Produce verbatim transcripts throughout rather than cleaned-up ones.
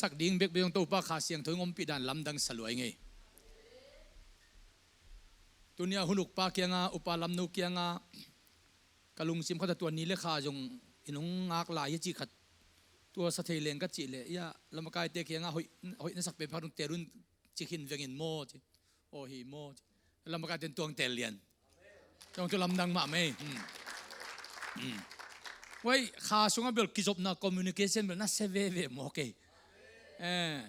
tak ding bekbek zong Topa Kha Siangtho in ompih dan lamdang sa lua ing ei. Tuni-a hun ukpa kiangah, upa Lamno kiangah, ka lungsim khat ah tua ni le kha zong in hong ngak lai hi cih khat tua sa thei leng ka cih leh, ia, lamakaite kiangah hoih, hoih na sak pen phat hong tel un, ci khin veng in maw ci. Aw hi maw ci. Lamakaite in tuang tel lian. Tuang tu lamdang mahmah ei. Hmm. Hmm. Wai, kha sungah bel kizopna communication bel nasia veve maw kei. Eh,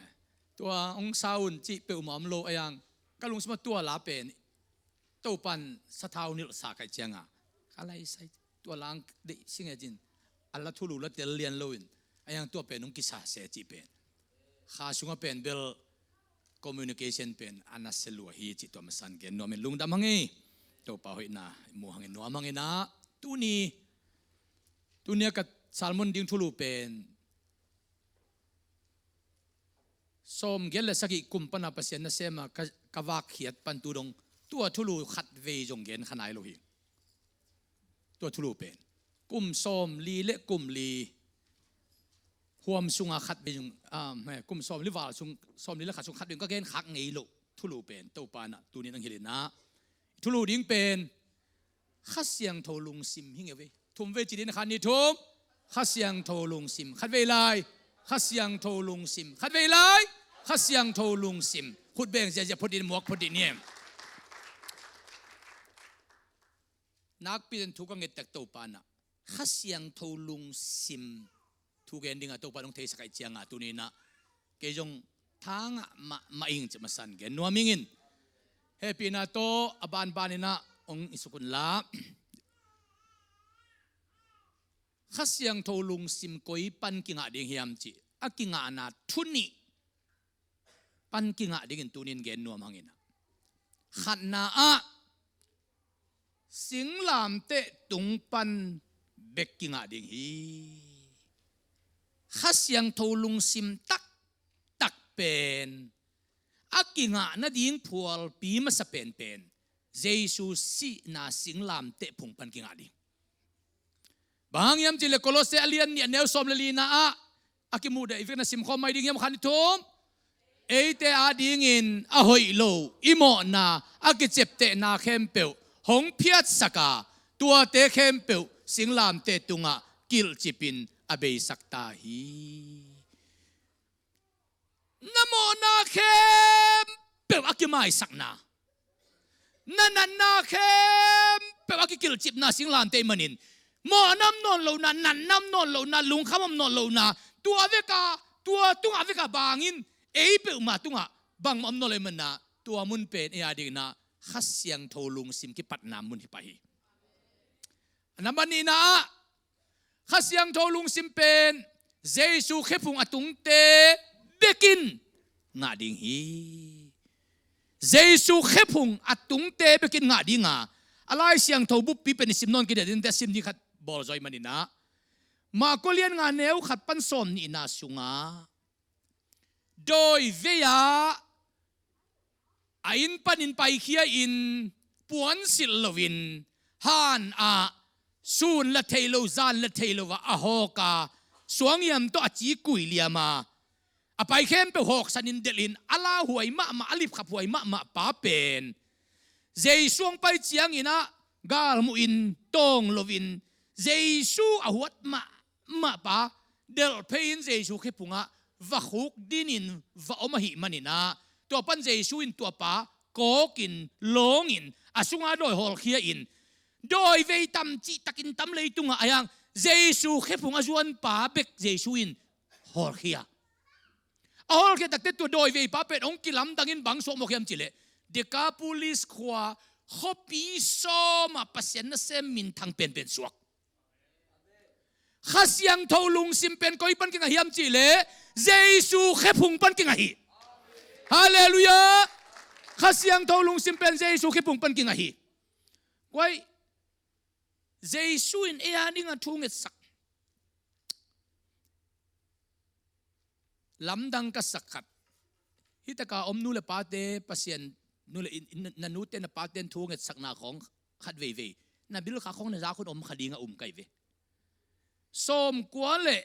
tua hong sa un cih peuhmah om lo a, iang ka lungsim ah tua la pen Topa'n sathau nilh sa ka hih ciangah, ka lai sai, tua la hong deih sing e cin, a la thulu la tel lian lo in, a iang tua pen hong kisa se cih pen, kha sungah pen bel communication pen a nasia lua hi cih tua masa in gen nuam in, lungdam hang ei. Topa hoihna mu hang in, nuam hang in ah, tuni, tuni-a ka sermon ding thulu pen sawmgiat le sagih kum pan a Pasian nasem a ka, ka vak khiat pan tu dong, tua thulu khatvei zong gen kha nai lo hi. Tua thulu pen kum sawmli le kum li huam sungah khatvei zong, ah, he, kum sawmli val sung, sawmli le khat sung khatvei zong ka gen khak ngei loh thulu pen Topa in ah tuni-in hong hilh in ah, thulu ding pen Kha Siangtho lungsim hi ngei ve. Thum vei ci ding, khat, nih, thum. Kha Siangtho lungsim. Khatvei lai. Kha Siangtho lungsim. Khatvei lai. Kha Siangtho lungsim. Khut beng ziahziah phot ding, muak phot ding ni em. Nakpi-in thu ka nget tak Topa in ah Kha Siangtho lungsim thu gen ding a Topa in hong theisak ahih ciangah tuni-in ah kei zong tha ngah mahmah ing cih masa in gen nuam ing in, hehpihna tawh a banban in ah hong i suk un la. Kha Siangtho lungsim koi pan kingah ding hiam cih a kingahna thu nih pan kingah dingin tuni-in gen nuam hang in ah, khatna ah singlamteh tung pan bek kingah ding hi. Kha Siangtho lungsim taktak pen a kingah nading phualpi masa penpen Jesu sihna singlamteh phung pan kingah ding. Bang hang hiam cih leh Kolose a lian nih a neu sawm le lina ah a kimuh deuh i vekna simkhawm mai ding hiam, khat, nih, thum. Eite adingin a hoih lo i mawhna a kiceptehna khempeuh hong phiatsak a, tuate khempeuh singlamteh tungah kilhcipin a beisak ta hi. Na mawhna khempeuh a kimaisakna, na natna khempeuh a kikilhcipna singlamteh ahih manin, mawhna om nawn lohna, natna om nawn lohna, lungkham om nawn lohna, tua vek a, tua tungah vek a bangin ei peuhmah tungah bangmah om nawn lo ahih manin ah, tua mun pen ei adingin ah Kha Siangtho lungsim kipatna mun hi pah hi. A nambat nihna ah Kha Siangtho lungsim pen Jesu khephung a tungte bekin ngah ding hi. Jesu khephung a tungte bekin ngah ding a, a Lai Siangtho buppi pen i sim nawn kei ding a, sim ding khat bawl zaw ahih manin ah, Marko lian nga neu khat pan sawm nihna sungah, dawivei ah a inn panin paikhia in, puansilh loin, han ah sun la thei lo, zan la thei lo ah a hawk a, suanghiam tawh a ci kuiliam a, a pai khempeuh hawksanin delhin a lauhuai mahmah, a lipkhaphuai mahmah pa pen Jesu hong pai ciangin ah galmuh in tawng loin, Jesu a huat mahmah pa delh phei in Jesu khephung ah va khuk dinin va om ahih manin ah, tua pan Jesu in tua pa kawkin, lawngin, a sunga dawi hawlkhia in, dawivei tam cihtakin tam leitungah a hiang Jesu khephung a zuanpa bek Jesu in hawlkhia. A hawlkhia takteh tua dawiveipa pen hong kilamdangin bang suak mawk hiam cih leh, Decapolis khua khuapi sawmah Pasian nasem minthang penpen suak. Kha Siangtho lungsim pen koi pan kingah hiam cih leh Jesu khephung pan kingah hi. Halleluiah. Kha Siangtho lungsim pen Jesu khephung pan kingah hi. Kuai, Jesu in ei a dingah thu ngetsak lamdang ka sak khat. Hih taka om nu le pate, Pasian nu le in, in, na nute na pate in thu ngetsakna khawng khat veivei, na bilkha khawng na zak hun om kha dingah um ka hi ve. Sawmkua le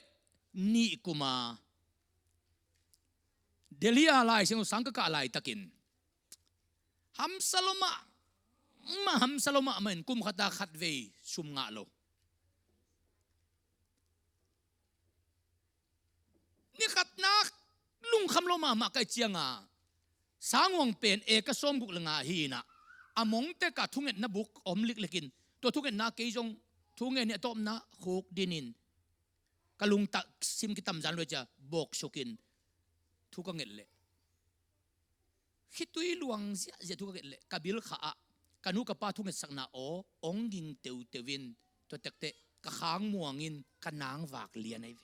nih kuma Delhi a Lai Siangtho sang ka kah laitakin hamsa lo mahmah, hamsa lo mahmah in kum khata khatvei sum ngah lo. Ni khatna lungkham lo mahmah ka hih cianga, sanghuang pen eka sawmguk le nga hi inah, a mongtek ah thungetna buk om liklikin, tua thungetna kei zong thungen hi a tawpna khuk dinin ka lungtak sim kitamzan lua cia bawksukin thu ka nget leh, khitui luang ziahziah thu ka nget leh ka bilkha ah ka nu ka pa thungetsakna aw hong ging teuteu in, tua tekteh ka khang muangin ka nang vak lian ahi ve.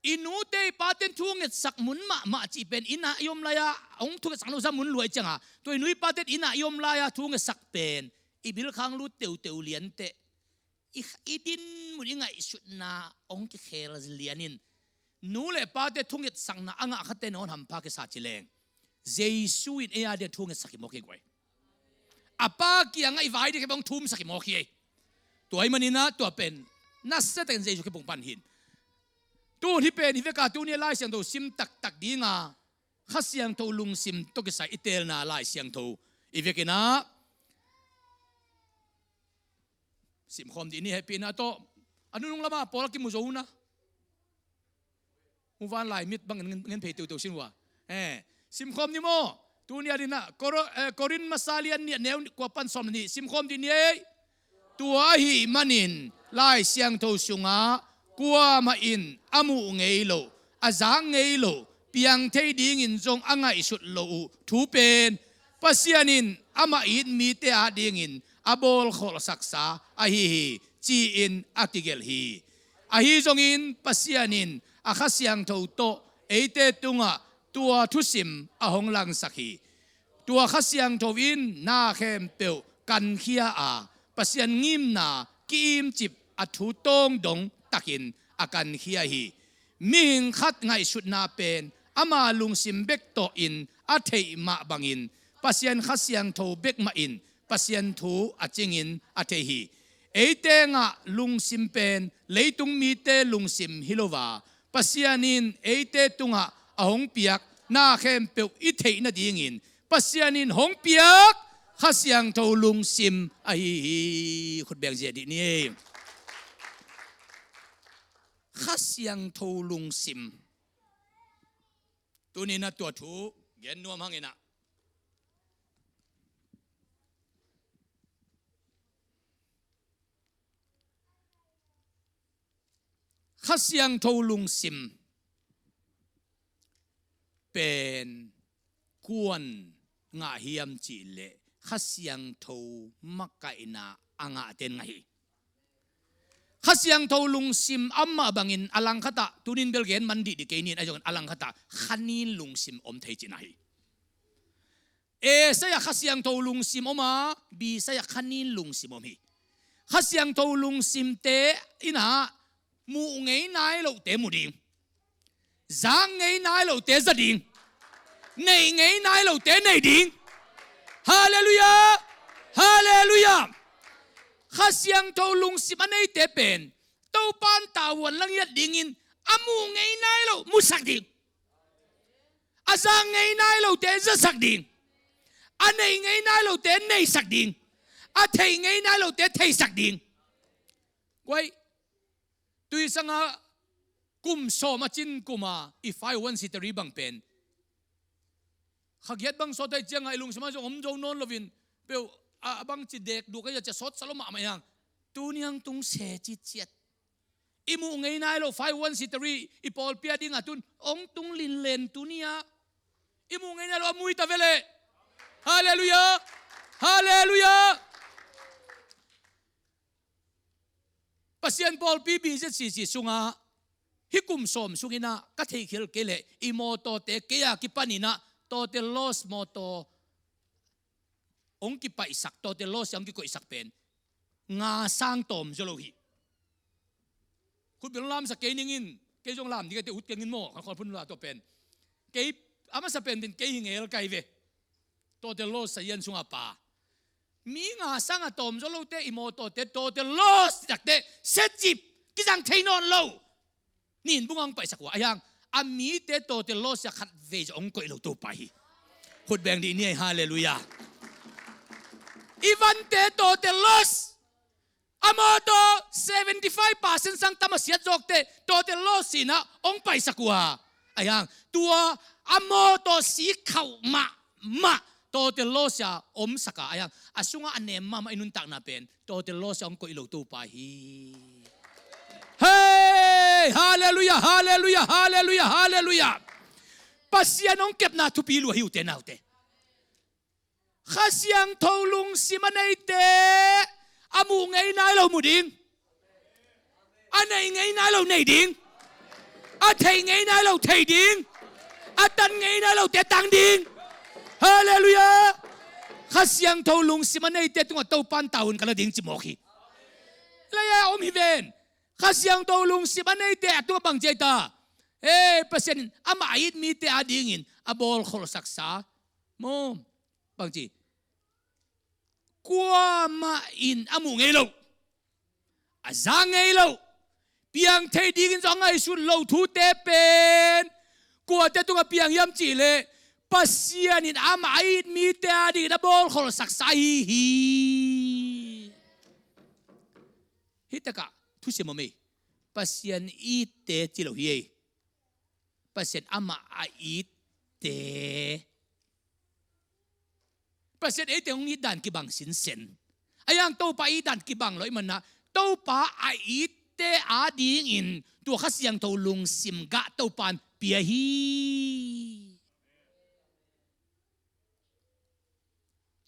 I nute i paten thungetsak mun mahmah cih pen inn ah i om lai-a hong thungetsak lo za mun lua i cianga, tua i nu i paten inn ah i om lai-a thungetsak pen i bilkhang lut teuteu lianteh i, i dinmun i ngaihsutna hong kikhel lianin, nu le pate thungetsakna a ngah khate nawn hampha kisa ci leng, Jesu in ei a dia thungetsak hi mawk hi guai. A pa kiangah i vai ding khe bang thumsak hi mawk hi ei. Tua i maninah tua pen nasiatakin Jesu khe pungpan hin. Tun hi pen hi veka tuni a Lai Siangtho sim taktak dinga Kha Siangtho lungsim tawh kisai i teelna Lai Siangtho i vekinah simkhawm dih ni. Hehpihna tawh a nunung lamah pawl a kimu zo una. Muvan lai mit bang ngen, ngen phei teuteu sin uh a. Eh, simkhawm ni maw? Tuni a dinah Koro-, eh, Korin masa lian nih a neu kua pan sawm nih simkhawm dih ni ei. Tua ahih manin Lai Siangtho sungah kuamah in a muh ngei loh, a zak ngei loh, piang thei dingin zong a ngaihsut loh uh thu pen Pasian in amah it mite adingin a bawlkholhsaksa ahi hi, ci-in a kigelh hi. Ahi zongin Pasian in a Kha Siangtho tawh eite tungah tua thusim a hong langsak hi. Tua Kha Siangtho in na khempeuh kankhia a, Pasian ngimna ki-imcip a thu tawng dong takin a kankhia hi. Mihing khat ngaihsutna pen ama lungsim bek tawh in a theih mah bangin Pasian Kha Siangtho bek mah in Pasian thu a cingin a thei hi. Eite ngah lungsim pen leitung mite lungsim hi lo a, Pasian in eite tungah a hong piak na khempeuh i theih nadingin Pasian in hong piak Kha Siangtho lungsim ahi hi. Khutbeng ziah dih ni. Kha Siangtho lungsim. Tuninah tua thu gen nuam hanginah Kha Siangtho lungsim pen kuan ngah hiam cihleh Kha Siangtho makaihna a ngahten ngah hi. Kha Siangtho lungsim amah bangin a langkhatah tunin bel gen man dihdih kei nin a zongin a langkhatah khanin lungsim om thei cihna hi. Esai ah Kha Siangtho lungsim om a, Bisai ah khanin lungsim om hi. Kha Siangtho lungsimte inah muh ngei nai lohte mu ding, zak ngei nai lohte za ding, neih ngei nai lohte nei ding. Halleluiah. Halleluiah. Kha Siangtho lungsim a neite pen Topan tavuan langiat dingin a muh ngei nai loh musak ding, a zak ngei nai lohte zasak ding, a neih ngei nai lohte neisak ding, a theih ngei nai lohte theisak ding. Kuai, tuisanga kum sawm a cin kuma i five oh one C three bang pen kha giat bang sawt ahi cianga i lungsima zong om zo nawn loin peuh a bangci dek duk ahi a cia sawtsa lo mahmah hiang. Tuniang tung se ciciat. I muh ngei nai lo five one C three i pawlpi a dingah tun hong tung linlen tunia i muh ngei nai lo a mui ta veleh. Halleluiah. Halleluiah. Pasian pawlpi B Z C C sungah hih kum sawm sunginah ka theikhial kei leh i mawtawte kei a kipaninah tawte loss mawtaw hong kipaihsak, tawte loss hong kikoihsak pen nga sang tawm zaw lo hi. Khutbel lamsa kei ningin kei zong lam ding kei te ut kengin maw, khan khawl phun la tawh pen kei a masa pen din kei hi ngel kai ve. Tawte loss a ian sunga pa mi nga sanga tawm zaw lote i mawtawte tawte loss takte secip kizang thei nawn lo. Nin bungang paihsak uh a hiang a mite total loss ah khat vei zong hong koih lo Topa hi. Khut beng dih ni ei, halleluiah. I vante total loss. A mawtaw seventy five percent sang tam a siat zawkte total loss in ah hong paisak uh a. Ahi hang tua a mawtaw si khauh mahmah total loss ah omsak a. Ahi hang a sungah a nem mahmah i nuntakna pen total loss ah hong koih lo Topa hi. Hei, halleluiah, halleluiah, halleluiah, halleluiah. Pasian hong kepna thupi lua hi ute naute. Kha Siangtho lungsim a neite a muh ngei nai lo mu ding. A nei ngei nai lo nei ding. A thei ngei nai lo thei ding. A tan ngei nai lo te tang ding. Halleluiah. Kha Siangtho lungsim a neite tungah Topan taun ka la ding ci mawk hi. Lai a om hi ven. Kha Siangtho lungsim a neite a tungah bang ci ei ta? Ei, Pasian in amah a it mite adingin a bawlkholhsaksa maw? Bang ci? Kuamah in a muh ngei lo, a za ngei lo, piang thei dingin zong a ngaihsut lo thute pen kuate tungah piang hiam cih leh Pasian in amah a it mite adingin a bawlkholhsaksa ahi hi. Hih takah thusia maw mei? Pasian itte ci lo hi ei. Pasian amah a itte. Pasian eite hong it dan kibang sinsen. Ahi hang Topa it dan kibang lo ahih manin ah Topa a itte adingin tua Kha Siangtho lungsim gah Topan pia hi.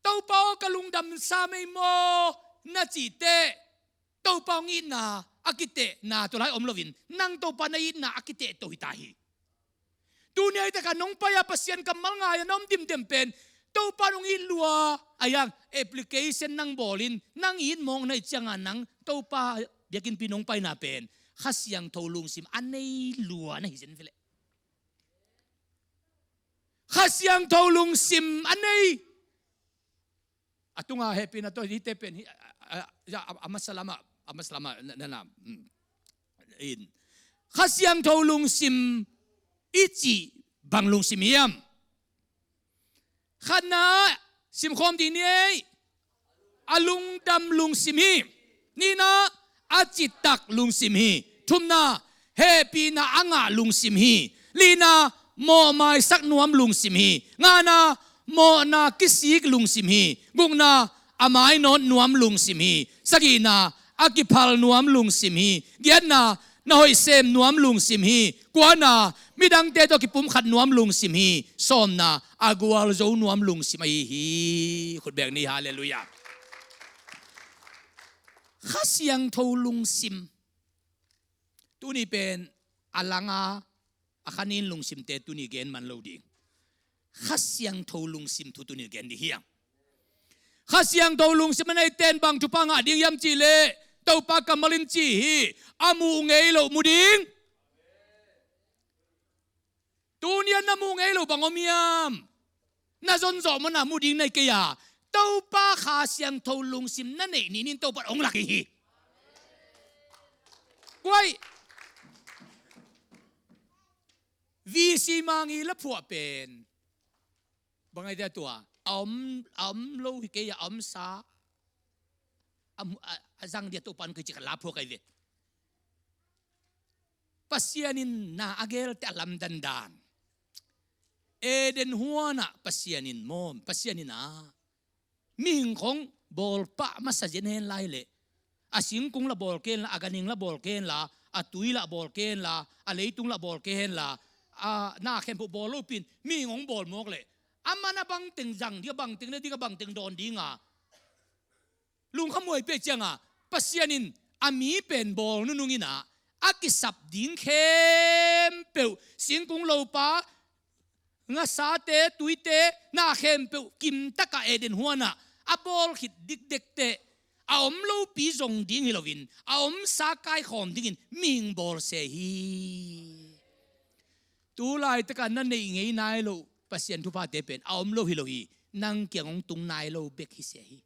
Topa aw, ka lungdam sa mei maw na cih teh Topa hong itna a kitehna tua lai om loin nang Topa na itna a kiteh to hi ta hi. Tuni a hih takah nong pai a Pasian kammal ngai a na om dimdem pen Topa nong it lua a, ahi hang application nang bawlin nang it mawk na hih ciangin nang Topa biakinnpi nong paina pen Kha Siangtho lungsim a nei lua na hi zen ve leh. Kha Siangtho lungsim a nei. A tunga hehpihna tawh hihte pen hi, a, a, a, a, a masa lamah, a masa lamah na, na, na, mm. In. Kha Siangtho lungsim i cih bang lungsim hiam? Khatna, simkhawm dih ni ei. A lungdam lungsim hi. Nihna, a citak lungsim hi. Thumna, hehpihna a ngah lungsim hi. Lina, mawhmaisak nuam lungsim hi. Ngana, mawhna kisik lungsim hi. Gukna, a mainawt nuam lungsim hi. Sagihna, a kiphal nuam lungsim hi. Giatna, na hoih sem nuam lungsim hi. Kuana, midangte tawh kipumkhat nuam lungsim hi. Sawmna, a gualzo nuam lungsim ahi hi. Khut beng ni, halleluiah. Kha Siangtho lungsim. Tuni pen a langa a khanin lungsimte tuni gen man lo ding. Kha Siangtho lungsim thu tuni gen dih hiang. Kha Siangtho lungsim a neiten bang thupha ngah ding hiam cih leh Topa kammal in ci hi. A muh ngei lo mu ding. Tuni a na muh ngei lo bang om hiam? Na zonzawh mana mu ding na hi kei a, Topa Kha Siangtho lungsim na neih ninin Topa hong lak hi hi. Kuai V C mangi la phuah pen bang ai dia tua a om, a om lo hi kei a, a omsa a, a, a zang dia Topa in kei ci kha la phuah kai ve. Pasian in na a gelte a lamdan dan. Eden huanah Pasian in maw, Pasian in a mihing khong bawlpah masa zen hen lai leh a singkung la bawl ken la, a ganhing la bawl ken la, a tui la bawl ken la, a leitung la bawl ken la, a na khempeuh bawl lopin mihing hong bawl mawk leh a man a bangteng zang ding a, bangteng ne ding a, bangteng dawn ding a lungkhamhuai pia cianga Pasian in a mi pen bawl nunung inah a kisap ding khempeuh, singkung lopa, ngasate, tuite, na khempeuh kimtaka Eden huanah a bawl khit dikdekte a om lopi zong ding hi loin a omsa kaikhawm dingin mihing bawl se hi. Tu laitaka na neih ngei nai lo Pasian thuphate pen a om lo hi lo hi. Nang kiang hong tung nai lo bek hi se hi.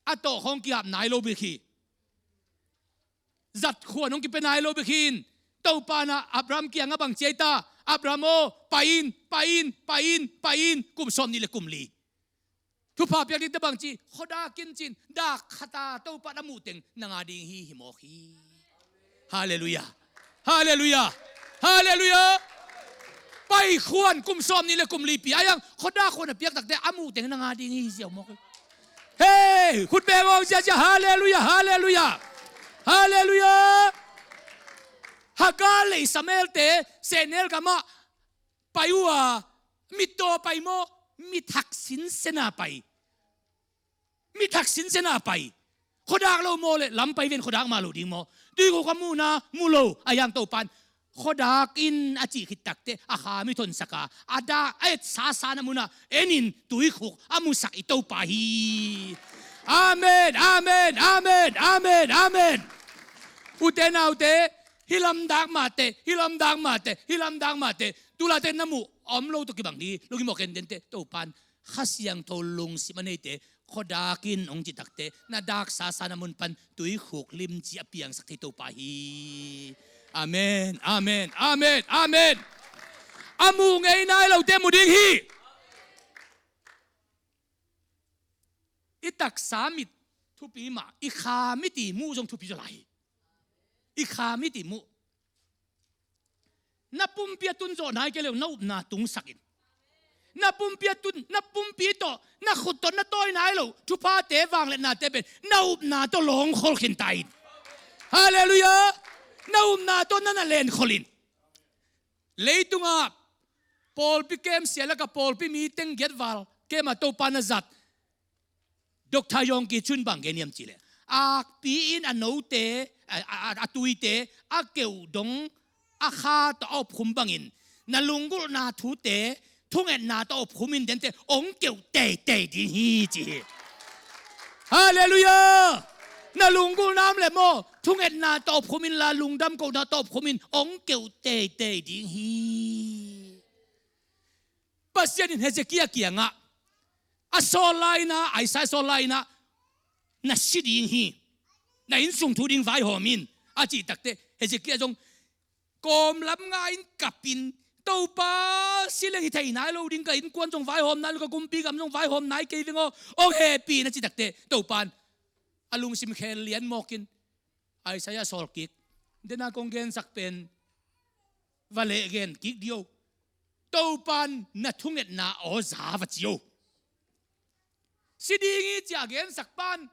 A tawh khawng kihap nai lo bek hi. Zat khuan hong kipia nai lo bek hi in. Topa in ah Abraham kiangah bang ci hiam? Abraham aw, pai in, pai in, pai in, pai in, kum sawmnih le kum li. Thupha piak dingte bang ci, khuadak in ci-in, dak khat a Topa in a muh teng na ngah ding hi, hi mawk hi. Halleluiah. Halleluiah. Halleluiah. Pai khua in, kum sawmnih le kum li pi a, a yang khuadak khua in a piak takte a muh teng na ngah ding hi, ziau mawk hi. Hei, khut beng aw, ziazia, halleluiah, halleluiah. Halleluiah. Hagar le Ishmael te sehnel gamah pai uh a, mittaw pai maw, mi thak sinsen a pai. Mi thak sinsen a pai. Khuadak lo maw le, lam pai ven, khuadak mah lo ding maw. Tuikhuk a muhna mu lo, a yang Topa in khuadak in a cih khit takte a kha mi thonsak a, a dak a et sasa na munah en in tuikhuk a musak i Topa hi. Amen, amen, amen, amen, amen. Ute naute, hih lam dak mah teh, hih lam dak mah teh, hih lam dak mah teh. Tulate na muh a om lo tawh kibang ding hi. Lungkim aw, ken dente, Topa in Kha Siangtho lungsim a neite khuadak in hong ci takte, na dak sasa na mun pan tuikhuk limci a piangsak thei Topa hi. Amen, amen, amen, amen. A muh ngei nai lote mu ding hi. I taksa mit thupi mah, i kha mit i muh zong thupi zaw lai hi. I kha mit i muh. Na pumpi a tun zawh nai kei leh na upna tungsak in. Na pumpi a tun, na pumpi tawh, na khut tawh na tawi nai loh thuphate, vangliatnate pen na upna tawh lawngkhol khin ta in. Halleluiah. Na upna tawh na na lenkhol in. Leitungah pawlpi kem sia lakah pawlpi mi teng giat val kem a Topa na zat Doctor Yonggi Cho in bang gen hiam cih leh, akpi in a note, a, a, a, a tuite a keuh dong a kha tawh a opkhum bangin, na lunggulhna thute thungetna tawh opkhum in, dente hong keuh teitei ding hi, ci hi. Halleluiah. Na lunggulhna om le maw, thungetna tawh opkhum inla, lungdam kohna tawh opkhum in, hong keuh teitei ding hi. Pasian in Hezekiah kiangah a sawl lai-in ah, Isaiah sawl lai-in ah, na si ding hi, na innsung thu ding vaihawm in, a cih takte, Hezekiah zong kawmlam nga-in kap in, Topa, si leng hi thei nai lo ding, ka innkuan zong vaihawm nai lo, ka kumpi gam zong vaihawm nai kei veng aw, hong hehpih in, a cih takte, Topa in a lungsim khel lian mawk in, Isaiah sawl kik. Dena kong gensak pen va leh gen kik dih o. Topa in na thungetna aw za va ci o. Si ding hi ci a gensak pa in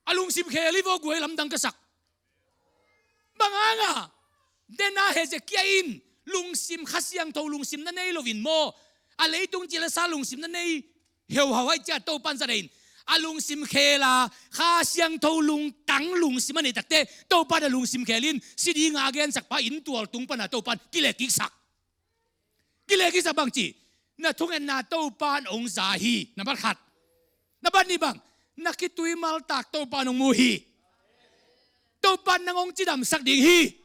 a lungsim khel hi vaw, guai, lamdang ka sak. Bang hang a, dena Hezekiah in lungsim, Kha Siangtho lungsim na nei loin maw, a leitung cilesa lungsim na nei heuhau ahih ciang Topa in zat in, a lungsim khel a, Kha Siangtho lungtang lungsim a neih takte, Topa in a lungsim khel in, si ding a gensak pa inntual tung pan a Topa in kileh kiksak. Kileh kiksak bang ci, na thungetna Topa in hong za hi, nambat khat. Nambat nih bang, na khitui maltak Topa in hong mu hi. Topa in nang hong cidamsak ding hi.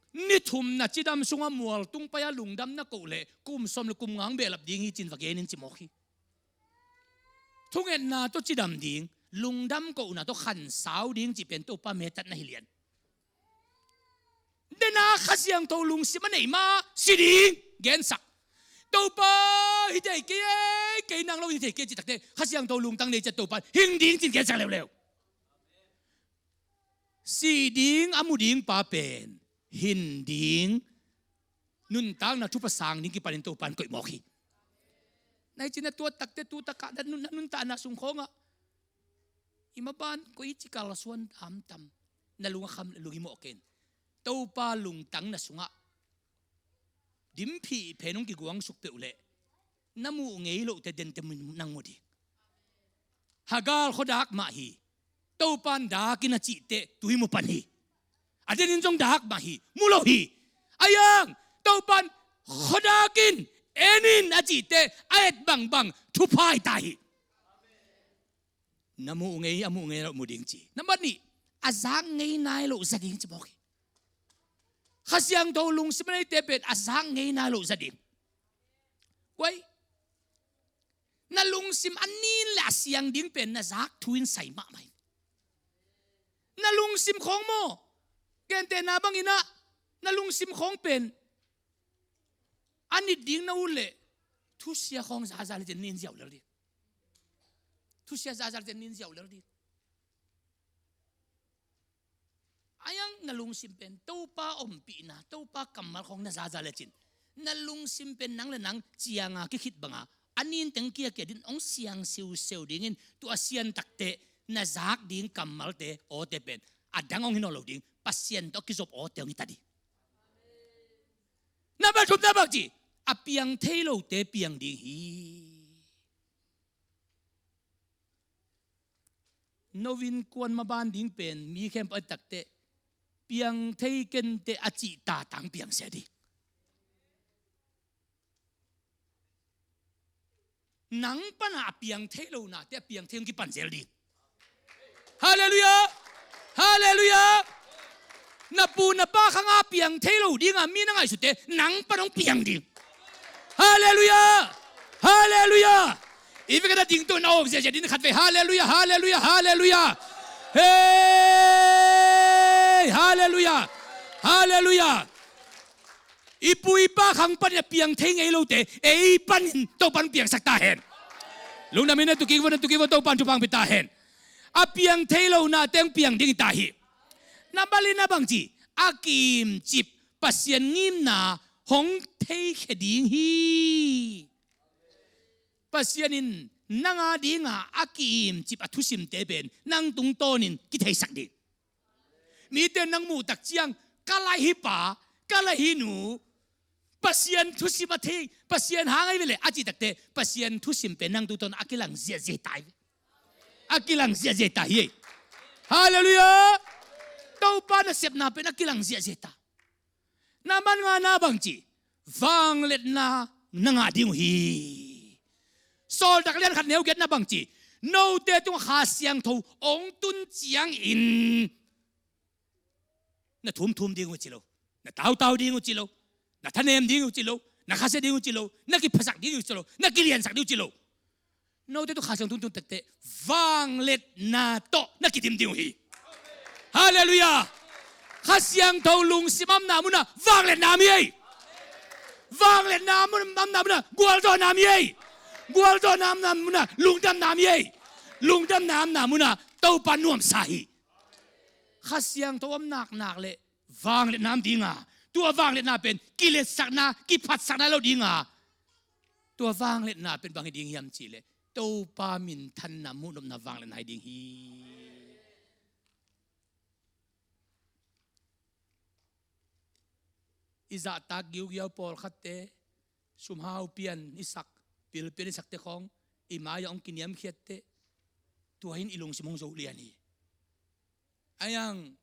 Ni thum na cidam sungah mual tung pai a lungdam na koh leh, kum sawm le kum nga hong behlap ding hi ci-in va gen in, ci mawk hi. Thungetna tawh cidam ding, lungdam kohna tawh khansau ding cih pen Topa metat na hi lian. Dena Kha Siangtho lungsim a neih mah si ding gensak. Topa, hi thei kei e, kei nang lo hi thei kei, cih takte, Kha Siangtho lungtang nei ciang Topa in hing ding ci-in gensak leuleu. Si ding a mu ding pa pen hin ding, nuntakna thupha sang ding kipanin Topa in koih mawk hi. Nai cin a tuat takte, tu takah na nun, na nuntakna sung khawngah i maban koi ci kal a suan tamtam, na lung a kham leh lungim aw ken. Topa lungtang na sungah dimphih pen hong kiguangsuk peuh leh, na muh ngei lohte dente nang mu ding. Hagar khuadak mah hi. Topa in dak in a cihte tui mu pan hi. A den in zong dak mah hi, mu lo hi. A yang, Topa in khuadak in, en in a cihte a et bangbang thupha hi ta hi. Na muh ngei, a muh ngei loh mu ding ci. Nambat nih, a zak ngei nai loh za ding ci mawk hi. Kha Siangtho lungsim a neite pen a zak ngei nai loh za ding. Guai, na lungsim a nin le a siang ding pen na zak thu in sai mahmah hi. Na lungsim khawng maw, Gentehna bangin ah, na lungsim khawng pen a nit ding na ut leh, thusia khawng zaza lecin a nin ziau lel ding. Thusia zaza lecin a nin ziau lel ding. Ahi hang na lungsim pen Topa ompihna, Topa kammal khawng na zaza lecin, na lungsim pen nang le nang cianga kikhit banga a nin teng kiakia din hong siang siuseu dingin, tua sian takteh na zak ding kammalte, awte pen a dang hong hi nawn lo ding, Pasian tawh kizop awte hong hi ta ding. Na bang thum, na bang ci, a piang thei lote piang ding hi. No innkuan maban ding pen mi khempeuh a takteh, piang thei kenteh a cih tatang piang sia ding. Nang pana a piang thei lo nate a piang thei hong kipan zel ding. Halleluiah! Halleluiah! Na pu na pa khanga piang thei lo dinga mi na ngaihsute nang pan hong piang ding. Halleluiah! Halleluiah! I vekena dingto na awk ziahziah ding khat vei. Halleluiah! Halleluiah! Halleluiah! Hei! Halleluiah! Halleluiah! I pu i pa khang panin a piang thei ngei lote ei panin Topan piangsak ta hen. Lungdamin na tuki vua, na tuki vua, Topan thupha hong pia ta hen. A piang thei lo nate hong piang ding hi ta hi. Na bali na bang ci, a kiimcip Pasian ngimna hong theikhia ding hi. Pasian in nanga dinga a kiimcip a thusimte pen nang tungtawnin kitheisak ding. Mite nang muh tak ciang, ka laih hi pa, ka laih hi nu, Pasian thusim a thei, Pasian hang ahi ve leh a cih takteh, Pasian thusim pen nang tungtawn a kilang ziahziah ta hi ve. A kilang ziahziah ta hi. Halleluiah! Topa nasepna pen a kilang ziahziah ta. Na man nga na bang ci, vangliatna na ngah ding uh hi. Sawltak lian khat neu giat na bang ci, note tungah Kha Siangtho hong tun ciangin na thumthum ding uh ci lo, na tautau ding uh ci lo, na thanem ding uh ci lo, na khasia ding uh ci lo, na kiphasak ding uh ci lo, na kiliansak ding uh ci lo. Note tungah Kha Siangtho hong tun takteh vangliatna tawh na kidim ding uh hi. Halleluiah! Kha Siangtho lungsim a omna munah vangliatna om hi ei. Vangliatna a omna munah gualzawhna om hi ei. Gualzawhna a omna munah lungdamna om hi ei. Lungdamna a omna munah Topa nuamsa hi. Kha Siangtho om naknak leh vangliatna om dinga, tua vangliatna pen kiletsakna, kiphatsakna lo dinga, tua vangliatna pen bang hi ding hiam cih leh Topa minthanna muhnopna vangliatna hi ding hi. I zahtak giugiau pawlkhatte, sumhau pian i sak, pil pian i sakte khawng i mai-ah hong kiniamkhiatteh, tua in i lungsim hong zo lian hi. Ahi hang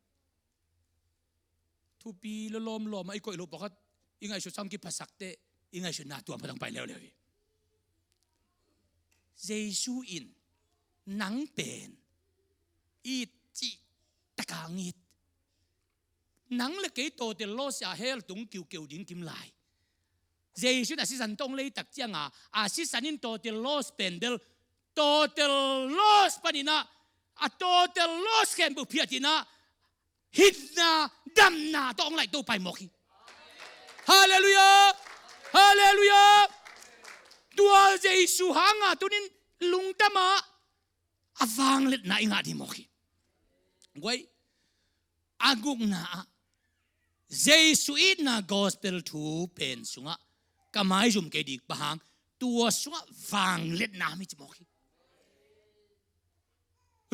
thupi lawlawm lawmah i koih loh pawlkhat i ngaihsut sam kiphasakteh, i ngaihsutna tua mah tawh pai leuleu hi. Jesu in nang pen it cih taka hong it. Nang le kei total loss a hell tung kiukeu ding kim lai. Jesu in a sisan tawh hong lei tak cianga, a sisan in total loss pen bel, total loss paninah, a total loss khempeuh phiatinah, hinna damna tawh hong laih Topa hi mawk hi. Halleluiah! Halleluiah! Tua Jesu hanga tunin lungdamah a vangliatna i ngah ding mawk hi. Guai, a gukna ah, Jesu itna gospel thu pen sungah ka maizum kei ding, bang hang, tua sungah vangliatna om hi ci mawk hi.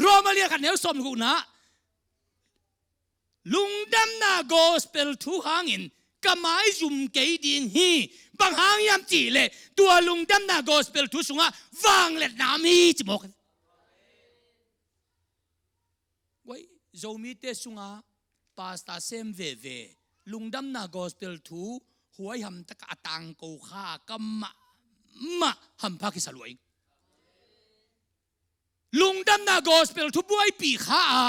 Roma lian khat neu sawm le gukna ah, lungdamna gospel thu hangin ka maizum kei ding hi. Bang hang hiam cih leh tua lungdamna gospel thu sungah vangliatna om hi ci mawk hi. Guai, Zomite sungah pastor sem veve, lungdamna gospel thu huaiham takah a tangko kha a kam mahmah hampha kisa lua ing. Lungdamna gospel thu buaipih kha a,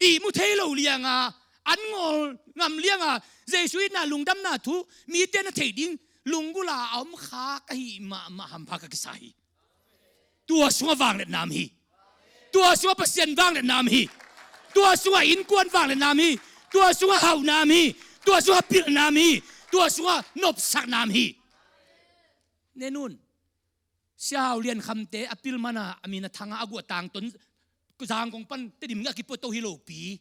ihmu thei lo lianga, an ngawl ngam lianga, Jesu itna lungdamna thu mite na theih ding lunggulh a a om kha ka hih mahmah hampha ka kisa hi. Tua sungah vangliatna om hi. Tua sungah Pasian vangliatna om hi. Tua sungah innkuan vangliatna om hi. Tua sungah hauhna om hi. Tua sungah pilna om hi. Tua sungah nopsakna om hi. Nenun, Sia Hau Lian Khamte a pil mana a min a thanga a guh a tangton Zangkong pan Tedim a kipuato hi lopi.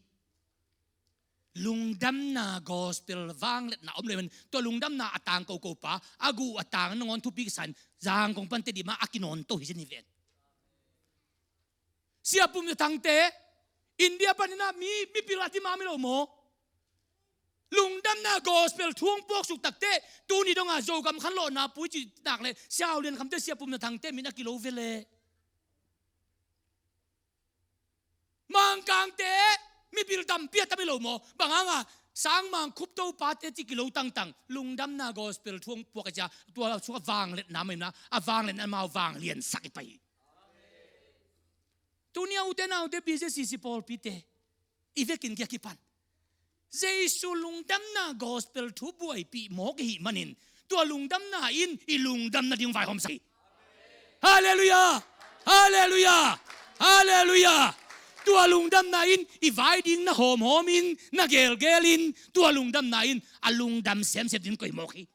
Lungdamna gospel vangliatna om le man tua lungdamna a tang koko pa a guh a tang nangawn thupi kisan Zangkong pan Tedim a kinawnto hi zen hi ven. Sia Pum Za Thangte India panin ah mi, mipil a ti mah om hi lo maw? Lungdamna gospel thu hong puaksuk takteh tuni dongah Zogam khanlawhna pui cih nak leh Sia Hau Lian Khamte, Sia Pum Za Thangte min a kilo ve leh. Mangkangte mipil tampi a tam hi lo maw? Bang hanga Sangmang Khup Topate cih kilo tangtang lungdamna gospel thu hong puak a cia tua sungah vangliatna mah hi na, a vangliatna amau vangliansak hi pah hi. Tuni a ute naute B Z C C pawlpite i vekin kia kipan Jesu lungdamna gospel thu buaipih mawk i hih manin tua lungdamna in i lungdam nading vaihawmsak hi. Halleluiah! Halleluiah! Halleluiah! Tua lungdamna in i vai ding na hawmhawmin na gelgelin tua lungdamna in a lungdam semsem ding koih mawk hi.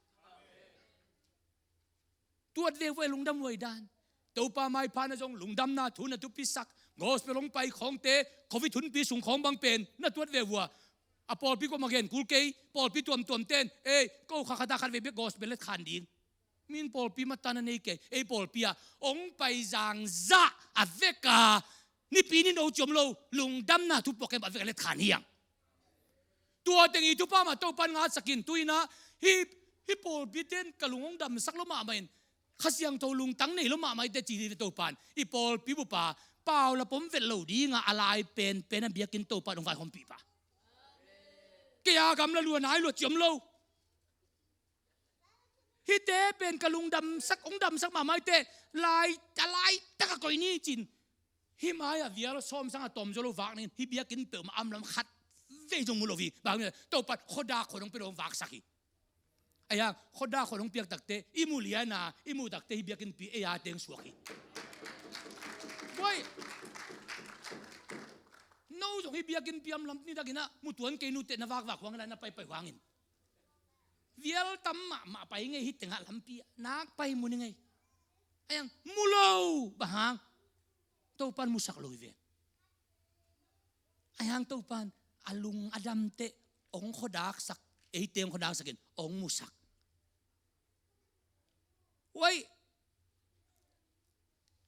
Tuat ve vua i lungdam huai dan. Topa maipha na zong lungdamna thu na thupisak. Gospel hong pai khawngte, Covid hunpi sung khawng bang pen na tuat ve vua. A pawlpi kua mah gen kul kei, pawlpi tuamtuam ten ei ko kha khata khat vei bek gospel let khan ding. Min pawlpi mata na nei kei, ei pawlpi ah hong pai zangzah a veka nipi ni no ciom lo lungdamna thupuak kem a vek a let khan hiang. Tua teng i thupha mah Topan ngatsakin tuinah hih, hih pawlpi ten ka lung hong damsak lo mahmah in Kha Siangtho lungtang nei lo mahmah i te ci hi Topan i pawlpi bupa Paula pom vet lo dinga a lai penpen a biakinn Topan hong vaihawmpih pa. Kei a gamla lua nai lua ciom lo. Hihte pen ka lungdamsak, hong damsak mahmah i te lai, a laitak a koih ni cin. Hih mai-ah vial sawmsang a tawm zo lo vak ning hih biakinn peuhmah amlam khat vei zong mu lo hi. Bang hang Topan khuadak khuan hong pia lo hong vaksak hi. Ahi hang khuadak khuan hong piak takte i mu liana i mu takte hih biakinnpi ei a teng suak hi. Buai. No zong hih biakinnpi amlam ni takinah mu tuan kei nute na vakvak huang inah na paipai huangin. Vial tam mahmah pai ngei hih tengah lampi ah nak pai mu ni ngei. Ahi hang mu lo bang hang Topan musak lo hi ven. Ahi hang Topan a lung a damteh hong khuadaksak, eite hong khuadaksakin hong musak. Uai.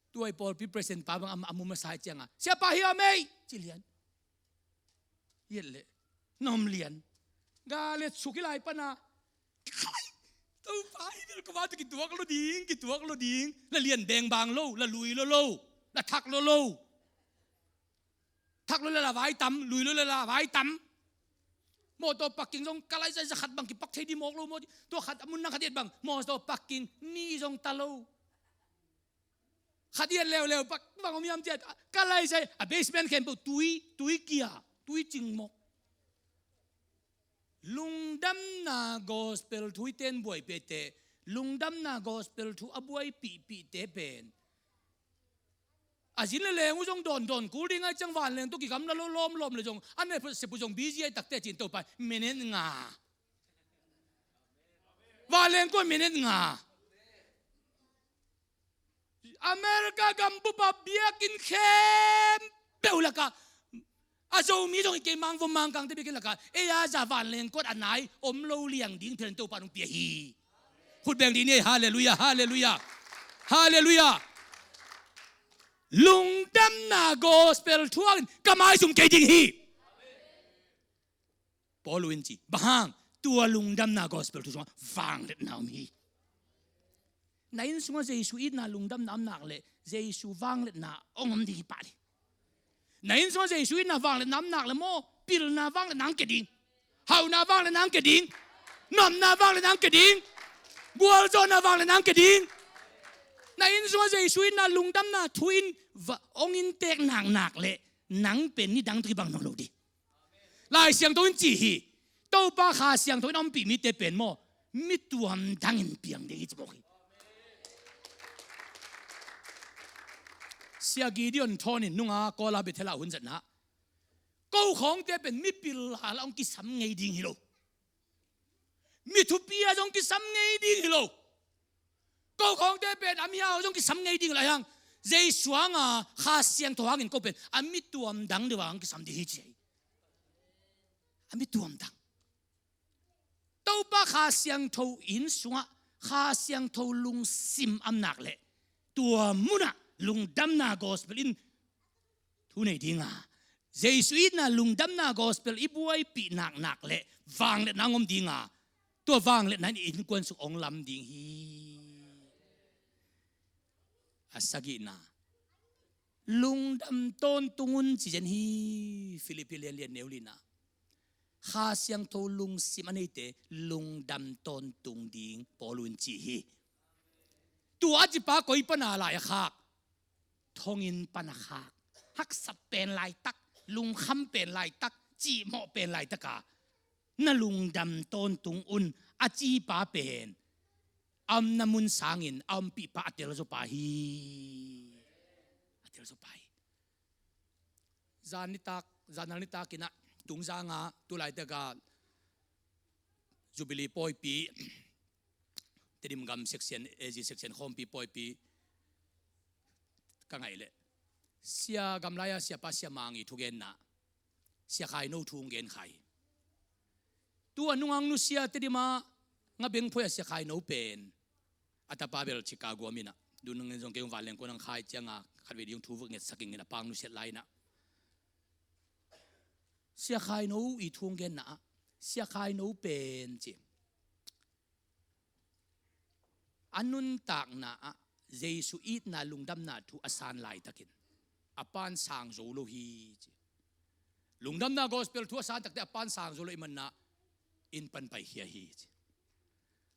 Tuai pawlpi president pa bang a mu masa hi cianga siapa hiam ei ci lian. Yet leh na om lian. Ga let suk hi lai pana Topa hi bel kava tu kituak lo ding, kituak lo ding. La lian bengbang lo, la lui lo lo, la thak lo lo. Thak lo la la vai tam, lui lo la la vai tam. Mawtaw parking zong ka lai zai za khat bang kipak thei di mawk lo maw. Tua khat a mun nang khat et bang mawtaw parking ni zong ta lo. Khat iat leuleu pak bang om hiam ciat ka lai sai a basement khempeuh tui, tui kia, tui cing mawk. Lungdamna gospel thu i ten buaipihte, lungdamna gospel thu a buaipihpihte pen a zin le leng uh zong dawndawn kul ding ai ciang vanleng tawh kigamla lo lawmlawm le zong a ne sepu zong busy ai takte cin Topa minute nga. Vanleng kuan minute nga. America gam bupa biakinn khempeuh lakah a Zomi zong i kei Mangvom Mangkangte biakinn lakah ei a za vanleng kuat a nai om lo liang ding phial in Topa nong pia hi. Khut beng dih ni ei. Halleluiah, halleluiah, halleluiah. Lungdamna gospel thuakin ka maizum kei ding hi. Paul in ci bang hang tua lungdamna gospel thu sungah vangliatna om hi. Na inn sungah Jesu itna lungdamna om nak leh Jesu vangliatna hong om ding hi pah ding. Na inn sungah Jesu itna vangliatna om nak leh maw pilna vangliatna hong kia ding. Hauhna vangliatna hong kia ding. Nuamna vangliatna hong kia ding. Gualzawhna vangliatna hong kia ding. Na inn sungah Jesu itna lungdamna thu in hong inntek nak nak leh nang pen nidang tawh kibang nawn lo ding. Lai Siangtho in ci hi. Topa Kha Siangtho in a ompih mite pen maw mi tuam dangin piang ding hi ci mawk hi. Sia Gideon Thawn in nunga Kawla Bethel ah hun zatna Ko khawngte pen mipil a la hong kisam ngei ding hi lo. Mi thupi a zong kisam ngei ding hi lo. Ko khawngte pen a mihau zong kisam ngei ding hi lo, ahi hang Jesu hanga Kha Siangtho hangin ko pen a mi tuamdang deuh a hong kisam ding hi ci hi. A mi tuamdang. Topa Kha Siangtho inn sungah Kha Siangtho lungsim a om nak leh tua munah lungdamna gospel in thu nei dinga, Jesu itna lungdamna gospel i buaipih nak nak leh vangliatna hong om dinga, tua vangliatna in innkuan sung hong lam ding hi. A sagihna, lungdam tawntung un ci zen hi. Philippi lian lian neu lina. Kha Siangtho lungsim a neite lungdam tawntung ding Paul in ci hi. Tua a cipa koi pana lai a khak? Thonginn pana khak. Haksat pen laitak, lungkham pen laitak, cihmawh pen laitaka na lungdam tawntung un a cipa pen a omna mun sangin a ompihpa a telzaw pa hi. A telzaw pa hi. Zan nitak, zan nal nitak inah Tungzanga tulaitaka Jubilee pawipi, Tedim gam section, A G section khawmpi pawipi ka ngaih leh Sia Gamlai-a Siapa Sia Mangi thugenna, Sia Khaino thu hong gen kha hi. Tu a nungah nusia Tedim a Ngabengphoi a Sia Khaino pen a tapa bel Chicago a om inah, dun nangin zong kei hong vanleng ko nang khai cianga khatvei ding thu vuk ngetsak ingin a pang nusiat lai inah Sia Khaino i thu hong genna ah Sia Khaino pen ci a nuntakna ah Jesu itna lungdamna thu a san laitakin a pan sang zo lo hi ci. Lungdamna gospel thu a san takte a pan sang zo lo i manna inn pan paikhia hi ci.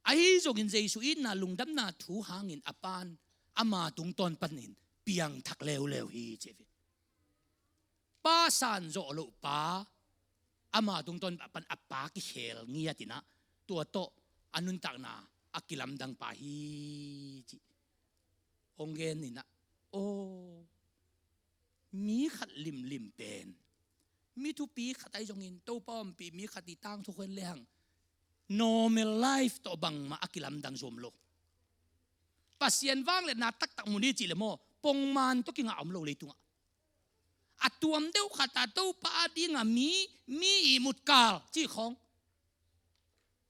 Ahi zongin Jesu itna lungdamna thu hangin a pan ama tungtawn panin piangthak leuleu hi ci. Pa san zawh loh pa ama tungtawn pan a pa kikhel ngiat inah tua tawh a nuntakna a kilamdang pa hi ci. Hong gen inah, aw, mi khat limlim pen, mi thupi khat ahi zongin Topa ompih mi khat i tangthu khuan lehang normal life tawh bangmah a kilamdang zuam lo. Pasian vangliatna taktak mun hi cih leh maw, pongman tawh kingah om lo leitungah. A tuam deuh khat a Topa a dinga mi, mi ihmut kal cih khawng,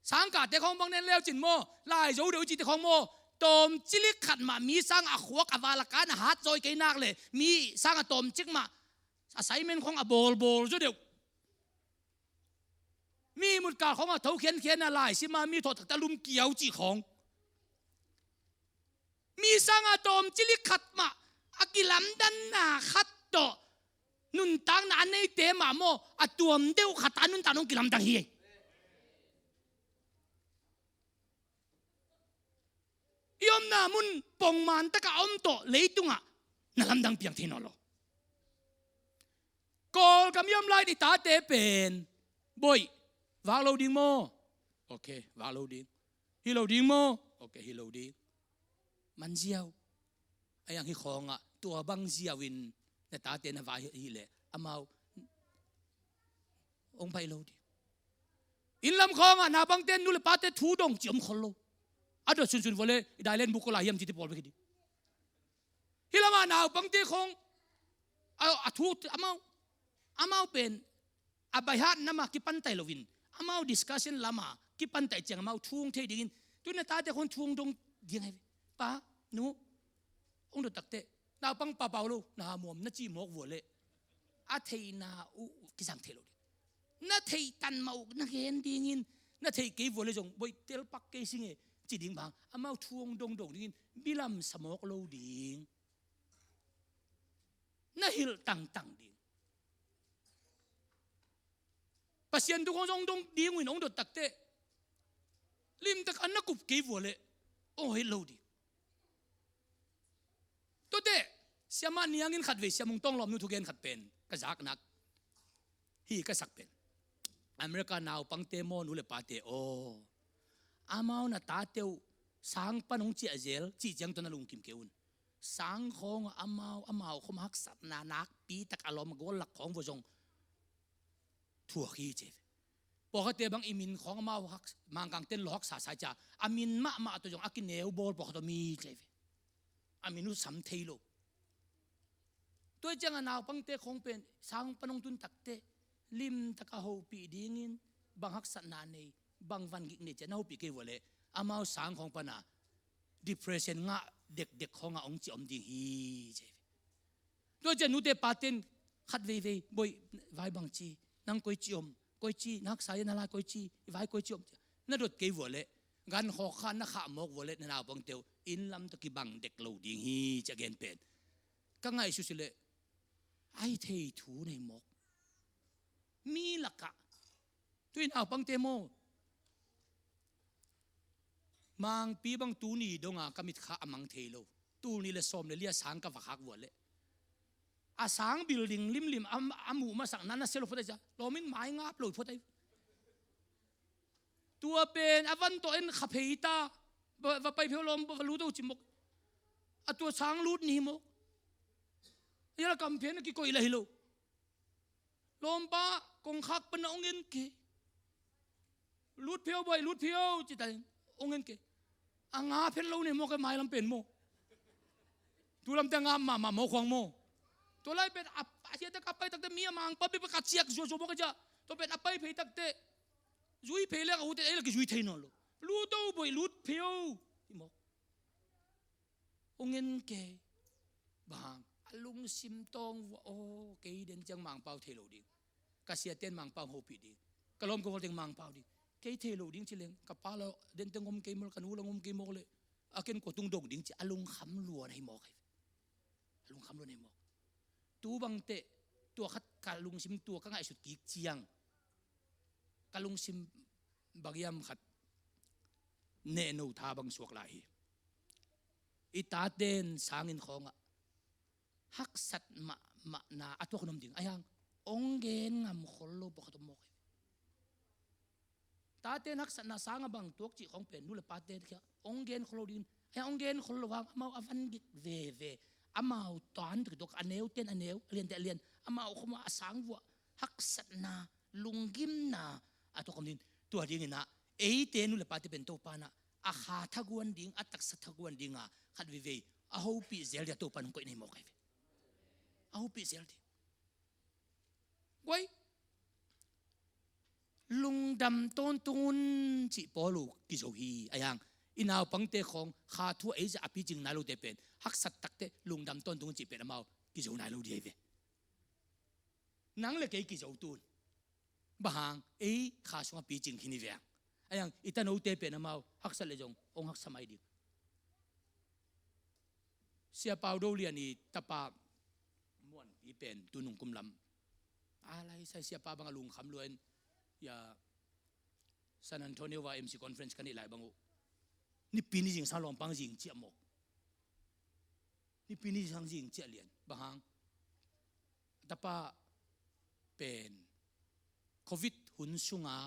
sangkahte khawng bang nen leucin maw, lai zo deuh i cihte khawng maw, tawmcilik khat mah mi sangah a khuak a val a kan a hat zaw i kei nak leh mi sangah tawmcik mah a saimen khawng a bawlbawl zaw deuh. Mi ihmut kal khawng a tho khiankhian a lai sima mi thawh takte a lum kiau cih khawng. Mi sangah tawmcilik khat mah a kilamdanna khat tawh nuntakna a neite mah maw, a tuam deuh khat a nuntakna hong kilamdang hi. I omna mun pongman taka om tawh leitungah na lamdang piang thei nawn lo. Kawlgam i om lai i tate pen, boih, vak lo ding maw? Ok, vak lo ding. Hi lo ding maw? Ok, hi lo ding. Man ziau. A yang hi khawngah tua bang ziau in na tate na vai hi leh amau hong pai lo ding. Inn lam khawngah naupangte nu le pate thu dong ci om khol lo. A dot sunsun vua le i dai len buk ko lai hiam ci te pawl bek hi ding. Hi lamah naupangte khawng a, a thu amau, amau pen a baihat nama kipantai loin amau discussion lama kipantai ciang amau thu hong thei dingin tu na tate khawng thu hong dong ding ahi ve. Pa, nu, hong dot takte naupang papau lo na hamuam na cih mawk vua leh a theihna uh kisang thei lo ding. Na theih tan mah uh na gen dingin na theih kei vua leh zong boih, telpak kei sing e ci ding bang amau thu hong dongdong dingin bilam sa mawk lo ding. Na hilh tangtang ding. Pasian thu khawng zong dong ding uh in hong dot takte limtak an na kup kei vua leh hong hoih lo ding. Tuate siamah niangin khatvei siamung tawng lawmnu thugen khat pen ka zaknak hi ka sak pen America naupangte maw nu le pate aw, amau na tate uh sang pan hong ciah zel cih ciang tawh na lungkim kei un. Sang khawngah amau amau khawm haksatna nakpi tak a lawm a gual lak khawng vua zong thuak hi ci ve. Pawlkhatte bang i min khawng amau hak, Mangkangten lawhak sasai cia a min mahmah tawh zong a kineu bawl pawlkhat om hi ci ve. A min uh sam thei lo. Tua ciang a naupangte khawng pen sang pan hong tun takteh limtak a hopih dingin bang haksatna nei, bang vangik nei cia na hopih kei vua leh amau sang khawng pana depression ngah dekdek khawngah hong ci om ding hi ci ve. Tua ciang nute paten khat veivei, "Bawi, vai bang ci, nang koi ci om, koi ci, na haksa ia na lai koi ci, i vai koi ci om," na dot kei vua leh, gan khawk kha na khah mawk vua leh na naupangte uh inn lam tawh kibang dek lo ding hi ci a gen pen ka ngaihsut si leh ai thei thu nei mawk. Mi lakah tui naupangte maw, Mangpi bang tuni donga ka mitkha a mang thei lo. Tul nih le sawm le li a sang ka va khak vua leh a sang building limlim a, a muh masak na na sia lo phot ai cia lawmin mai ngap lo phot ai. Tua pen a van tawh en kha phei ta, va, va pai phei lawm, va lut o ci mawk. A tua sang lut ni mawk. Ia la kam phen a kikoih la hi lo. Lawmpa, kongkhak pan a ong en kei. Lut phei o bawi, lut phei o ci ta in ong en kei. A nga phen lo nei mawk e, mailam pen maw. Tu lamte a nga mahmah mawk khuang maw. Tua lai pen a, a hiatak a pai takte mi a Mangpau bek bek a ciak zuazua mawk a cia. Tua pen a pai phei takte zui phei leng a ute ei la kizui thei nawn lo. Lut o bawi, lut phei o. Ci mawk. Ong en kei. Bang hang, a lungsim tawng vua, aw, kei den ciang Mangpau thei lo ding. Ka siaten Mangpau hopih ding. Ka lawm ka vual teng Mangpau ding. Kei thei lo ding ci leng ka pa la den teng om kei mawk, ka nu la om kei mawk leh a ken kua tung dong ding ci a lungkham lua na hi mawk hi. A lungkham lua na hi mawk. Tu bangteh tua khat ka lungsim tua ka ngaihsut kik ciang ka lungsim bang hiam khat nehno tha bang suak lai hi. I taten sanginn khawngah haksat mahmahna a tuak nuam ding a hiang ong gen ngam khol lo pawh khat om mawk hi. Taten haksatna sangah bang tuak cih khawng pen nu le pate kiang ong gen khol lo dingin a hiang ong gen khol lo hang amau a vangik veve, amau tan tuk tuk, a neu ten a neu, a lian ten a lian, amau khawm a sang vua haksatna lunggimna a tuak om dingin, tua dingin ah eite nu le pate pen Topa in ah a kha thaguan ding, a taksa thaguan dinga khat veivei a hopih zel dia Topa in hong koih na hi mawk hi ve. A hopih zel ding. Guai, lungdam tawntung un cih Paul uh kizo hi. A hiang i naupangte khawng kha thu a ei zah a picing nai lote pen haksat takte lungdam tawntung un cih pen amau kizo nai lo ding hi ve. Nang le kei kizo tun. Bang hang, ei kha sungah picing khin hi ve hang. A hiang i tanote pen amau haksat le zong ong haksa mai ding. Sia Pau Do Lian i tapa Muanpi pen tu nung kum lam a lai sai, Sia Pa bang a lungkham lua in, ia, San Antonio va M C conference ka neih lai bang uh Nipi ni zingsang lawmpang zing ciah mawk. Nipi ni zingsang zing ciah lian. Bang hang? Tapa pen covid hun sunga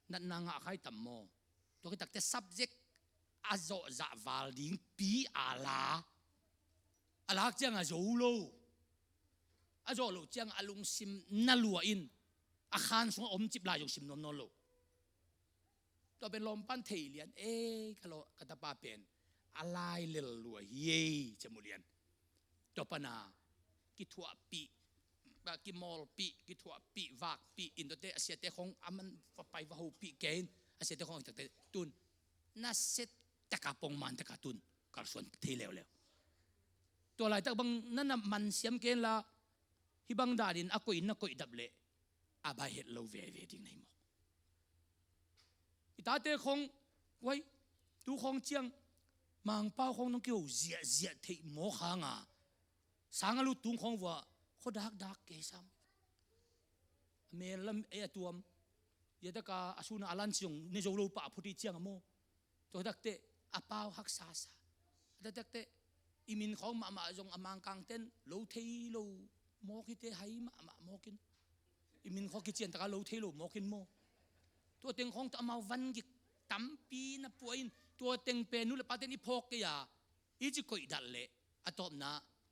natna ngah khai tam maw? Tua khit takte subject a zawh zah val ding pi a la, a lak ciang a zo lo. A zawh loh ciang a lungsim na lua in a khan sungah om cip lai zong sim nuam nawn lo. Tua pen lawmpan thei lian, ei, ka law, ka tapa pen a lai lel lua hi ei, ci mu lian. Tua pana kithuahpih, kimawlpih, kithuahpih, vakpih in tuate a siate khawng a man va pai va hopih kei in, a siate khawng a takte tun na set taka pongman taka tun kalsuan thei leuleu. Tua laitak bang na na man siam kei in la, hih bang danin a koih in na koih dap leh a bai het lo veve ding na hi mawk. I tate khawng, uai, tu khawng ciang Mangpau khawng nong kiho ziahziah theih mawk hanga sang a lut tung khawng vua khuadakdak kei sam. A mel lam ei a tuam. Ia taka a suna a lan ciong ne zo lo pah a phuti ciang a maw? Tua takte a pau haksa sa. A takte i min khawng mahmah zong a Mangkangten lo thei lo mawk hite hai mahmah mawkin. I min khawng kician taka lo thei lo mawkin maw? Tua teng khawng tawh amau vangik tampi na puah in, tua teng pen nu le paten i phawk kei a, i ci koih dal leh a tawpna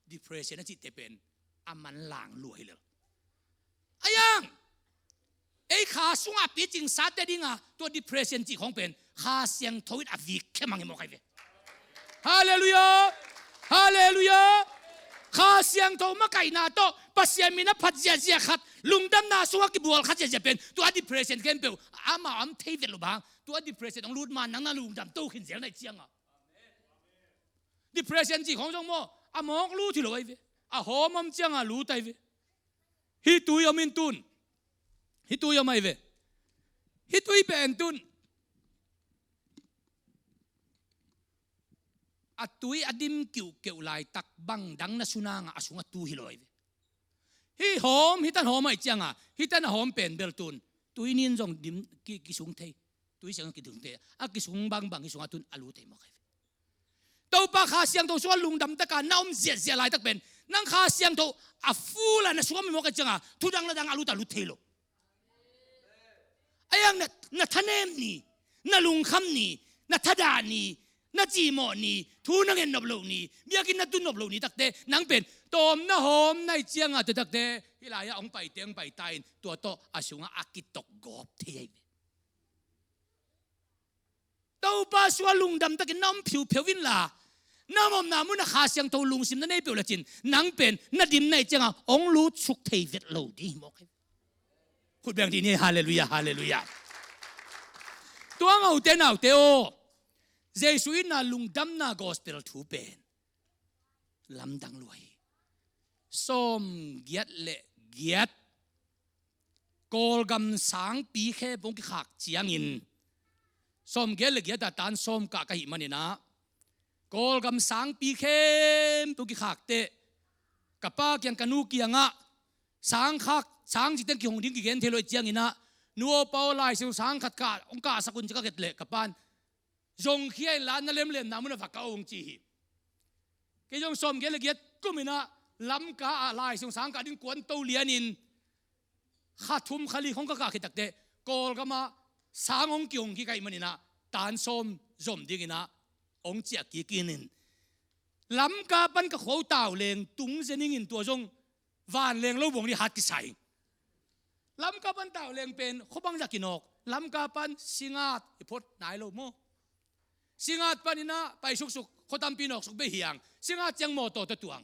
depression a cihte pen a manlang lua hi lel. A iang ei kha sungah picing sate dinga tua depression cih khawng pen Kha Siangtho in a vik khia mang hi mawk ahi ve. Halleluiah! Halleluiah! Kha Siangtho makaihna tawh Pasian min a phat ziahziah khat, lungdamna sungah kibual khat ziahziah pen tua depression khempeuh amah a om thei vet lo bang, tua depression hong lut ma nang na lungdam to khin zel na hih cianga. Depression cih khawng zong maw, a mawk lut hi lo ahi ve. A hawm om cianga lut ahi ve. Hih tui om in tun. Hih tui om ahi ve. Hih tui pen tun. A tui a dim kiuhkeuh laitak bang dang na sunanga a sungah tu hi lo ahi ve. Hih hawm, hih tan hawm ahi cianga, hih tan a hawm pen bel tun. Tui nin zong dim ki, kisung thei. Tui siang kisung thei. A kisung bangbang hih sungah tun a lut thei mawk ahi ve. Topa Kha Siangtho sungah lungdam taka na om ziahziah laitak pen nang Kha Siangtho a full a na sungah om mawk ahi cianga thudang ladang a lut a lut thei lo. A iang na, na thanem ni, na lungkham ni, na thadah ni, na cihmawh ni, thu na ngen nop loh ni, biakinn na tun nop loh ni takte nang pen tawm na hawm na hih cianga tua takte hih lai-ah hong paite hong paita in tua tawh a sungah a kitok gawp thei ahi ve. Topa sungah lungdam takin na om phiupheu inla, na omna munah Kha Siangtho lungsim na nei peuh lecin nang pen na dim na hih cianga hong lutsuk thei vet lo ding hi mawk hi. Khut beng dih ni, halleluiah, halleluiah. Tua ngaute naute aw, Jesu itna lungdamna gospel thu pen lamdang lua hi. Sawm giat le giat Kawlgam sangpi khempeuh hong kikhak ciangin, sawm giat le giat a tan sawm kah ka hih maninah Kawlgam sangpi khempeuh hong kikhak teh ka pa kiang ka nu kiangah sangkhak sang citeng kihong ding kigen thei lo ahi cianginah nu aw pa aw Lai Siangtho sang khat kah hong kahsak un ci ka khet leh ka pan zongkhia inla na lemlemna munah va kah un ci hi. Kei zong sawm giat le giat kuminah Lamka ah Lai Siangtho sang kah ding kuanto lianin kha thum kha li hong ka kah khit takteh Kawlgamah sang hong kihong kik ahih maninah tan sawm zom dinginah hong ciah kik in, Lamka pan ka khua uh tau leng tung zeningin tua zong vanleng lo buang dih hat kisa hi. Lamka pan tau leng pen khua bangzah kinawk, Lamka pan Singat i phot nai lo maw? Singat paninah pai suksuk khua tampi nawksuk beh hiang, Singat ciang mawtaw tawh tuang,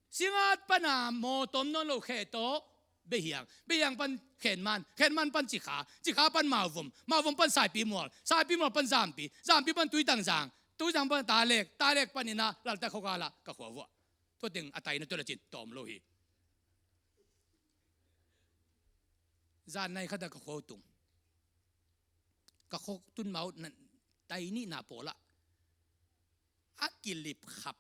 Singat pana mawtaw om nawn lo khe tawh beh hiang, beh hiang pan Khenman, Khenman pan Cikha, Cikha pan Mauvom, Mauvom pan Saipimual, Saipimual pan Zampi, Zampi pan Tuitangzang, Tuitang pan Talek, Talek paninah Lalta khuakalah ka khua vuah. Tua teng a taina tua lecin tawm lo hi. Zan nai khatah ka khua uh tung, ka khua tun ma uh tai nihna pawlah a kilipkhap,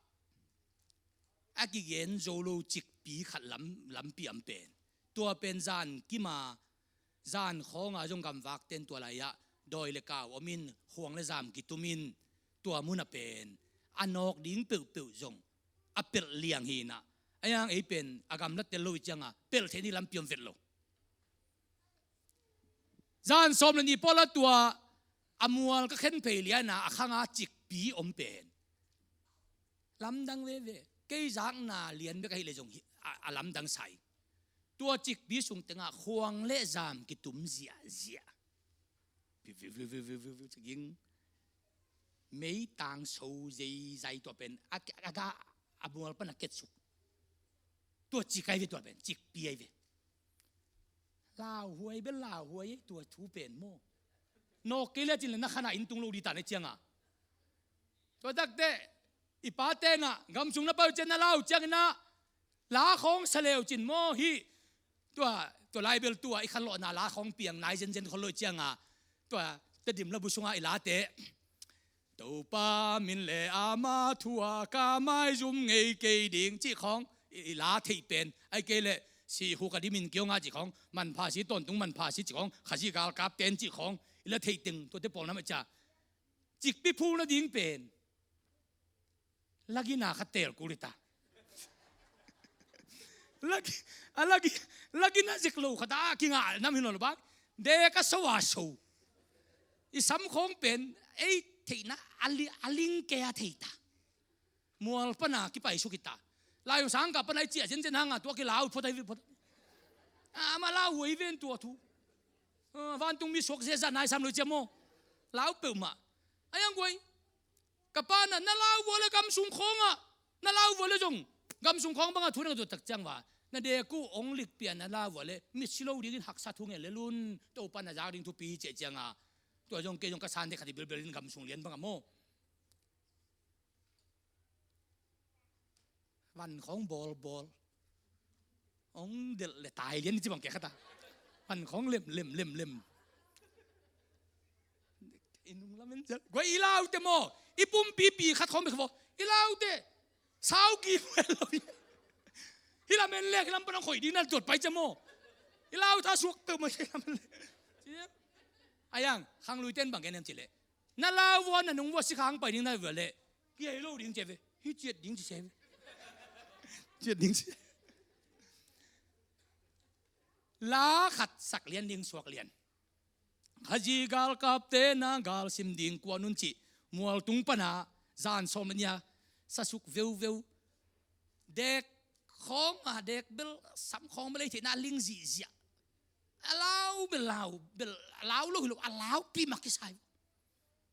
a kigen zo lo cikpi khat lam, lampi am pen. Tua pen zan kima, zan khawnga zong gamvakten tua lai-ah dawi le kau omin khuang le zam kitumin tua munah pen a nawk ding peuhpeuh zong a pelh liang hinah, a iang ei pen a gamla tel lo ih cianga pelh theih ni lampi om vet lo. Zan sawm le nih pawlah tua a mual ka khen phei liana a khanga cikpi om pen lamdang veve. Kei zakna lian bek ahih leh zong hi, a, a lamdang sa hi. Tua cikpi sung tengah khuang le zam kitum ziahziah. Ging meitang so zeizai tua pen a, a, a, a mual pan a ketsuk. Tua cik ahi ve tua pen, cikpi ahi ve. Lauhuai bel lauhuai ei tua thu pen maw? Nawk kei le cin le na khanah inn tung lo dih ta na cianga. Tua takteh i pa tengah gamsung na pai uh cian na lau cianginah la khawng sa leu cin maw hih. Tua, tua lai bel tua i khanlawhna la khawng piang nai zenzen khol lo ih cianga tua Tedim labu sunga i late Topa min le ama thu a ka maizum ngei kei ding cih khawng i, i la theih pen, ahih kei leh sihkhuk a dimin kiong a cih khawng, manpha si tawntung manpha si cih khawng, Khazih galkap ten cih khawng i la theih teng tuate pawl nam a cia. Cikpi phul nading pen lagina kha teel kul hi ta. Lagi, a lagi, lagina zek lo khat a kingah nam hi lo bang. Dek a so a so. I sam khawng pen ei theihna a li, a ling kei a thei ta. Mual pana kipai suk hi ta. Lai uh sangkah pana i ciah zenzen hanga tua kilau phot ahi phot. Amah lauhuai ven tua thu. Vantung mi suak zia zah nai sam lo cia maw. Lau peuhmah. A iang guai. Ka pa na, na lauhuai le gamsung khawngah, na lauhuai le zong gamsung khawng bangah thu na ka tuat tak ciang va, na dek uh ong likpian na lauhuai le mitsi lo dingin haksa thu ngen le lun, Topa na zak ding thupi ciah cianga. Tua zong kei zong ka sante khat i bilbel in gamsung lian bangah maw. Van khawng bawlbawl. Ong delh le tai lian i ci bang kei khat a. Van khawng lem lem lem lem. I nung lamen cial guai i laute maw. I pumpipi khat khawng bek vaw i laute. Sau ki muel lo i. Hi lamen lek hi lam pan ong khoih ding na tuat pai cia maw. I lau tha suak peuh maw hi lamen lek. A iang khang lui ten bang gen em ci leh. Na lau vua na nung vua sikhang pai ding na vua leh. Kiai lo ding cia ve. Hi ciat ding ci cia ve. Ciat ding ci. La khat sak lian ding suak lian. Khazi galkapte na gal sim ding kuan un cih mualtung pana zan sawm nia sasuk veuveu. Dek khawng a dek bel sam khawng bel ei theihna ling zihziah. A lau bel lau bel a lau lo hi lo a lau pi mak kisai.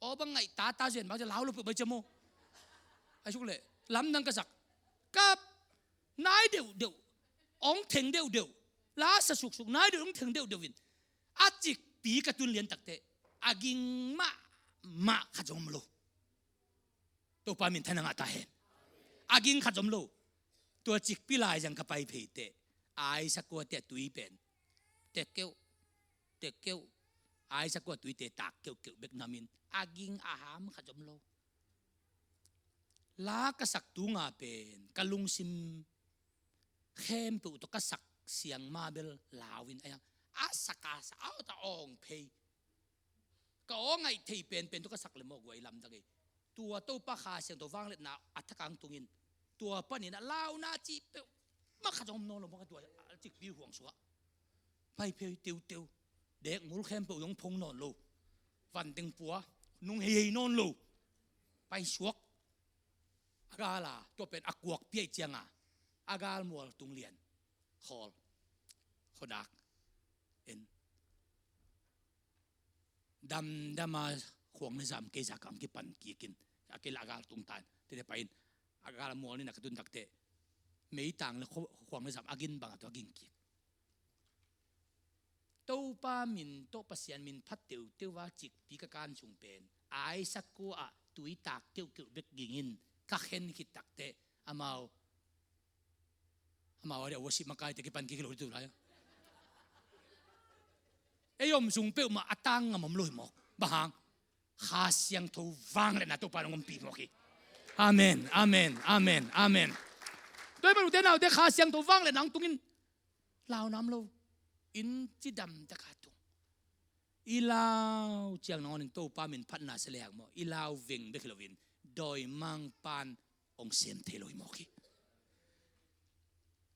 Aw bang ngaih tata zen bang lau lo peuh bai cia maw. Ai suk leh lamdang ka sak. Kap nai deuhdeuh ong theng deuhdeuh. La sa suksuk nai deuh ong theng deuhdeuh in a cikpi ka tun lian takte a ging mahmah khat zong om lo. Topa min thanang ah ta hen. A ging khat zong om lo. Tua cikpi lai zang ka pai phei teh Isaac kuate a tui pen tekkeuh tekkeuh Isaac kua tuite tak keuhkeuh bek namin a ging a ham khat zong om lo. La ka sak tunga pen ka lungsim khempeuh tawh ka sak siang ma bel lau in a iang a sak a sa au ta awng phei. Ka aw ngaih thei penpen tawh ka sak le mawk guai lamdang ei. Tua Topa Kha Siangtho vangliatna a thakang tungin tua panin a launa cih peuh mah khat zong om nawn lo mawk a tua a cikpi huang sungah. Pai phei teuteu dek mul khempeuh zong phong nawn lo. Vanteng pua nung heihei nawn lo. Pai suak a gala tua pen a kuak piaih cianga a gal mual tung lian khawl khuadak en. Damdama khuang le zam kei zak ang kipan kikin a kei la a gal tung tan tete pain a gal mual ni na ka tun takte meitang le khuang le zam a gin bang a tua ging kik. Topa min tawh Pasian min phat teuteu a cikpi ka kan sung pen Isaac kua ah tuitak keuhkeuh bek gingin ka khen khit takte amau amau a dia worship makaite kipan kik lo tu lai. Ei om sung peuhmah a tang ngam om lo hi mawk. Bang hang Kha Siangtho vangliatna Topa nong ompih mawk hi. Amen, amen, amen, amen. Tua hi pan ute naute Kha Siangtho vangliatna hong tungin lau nam lo in cidam taka tung. I lau ciang nangawn in Topa min phatna sia le hang maw i lau veng bek hi loin dawimangpan hong sem thei lo hi mawk hi.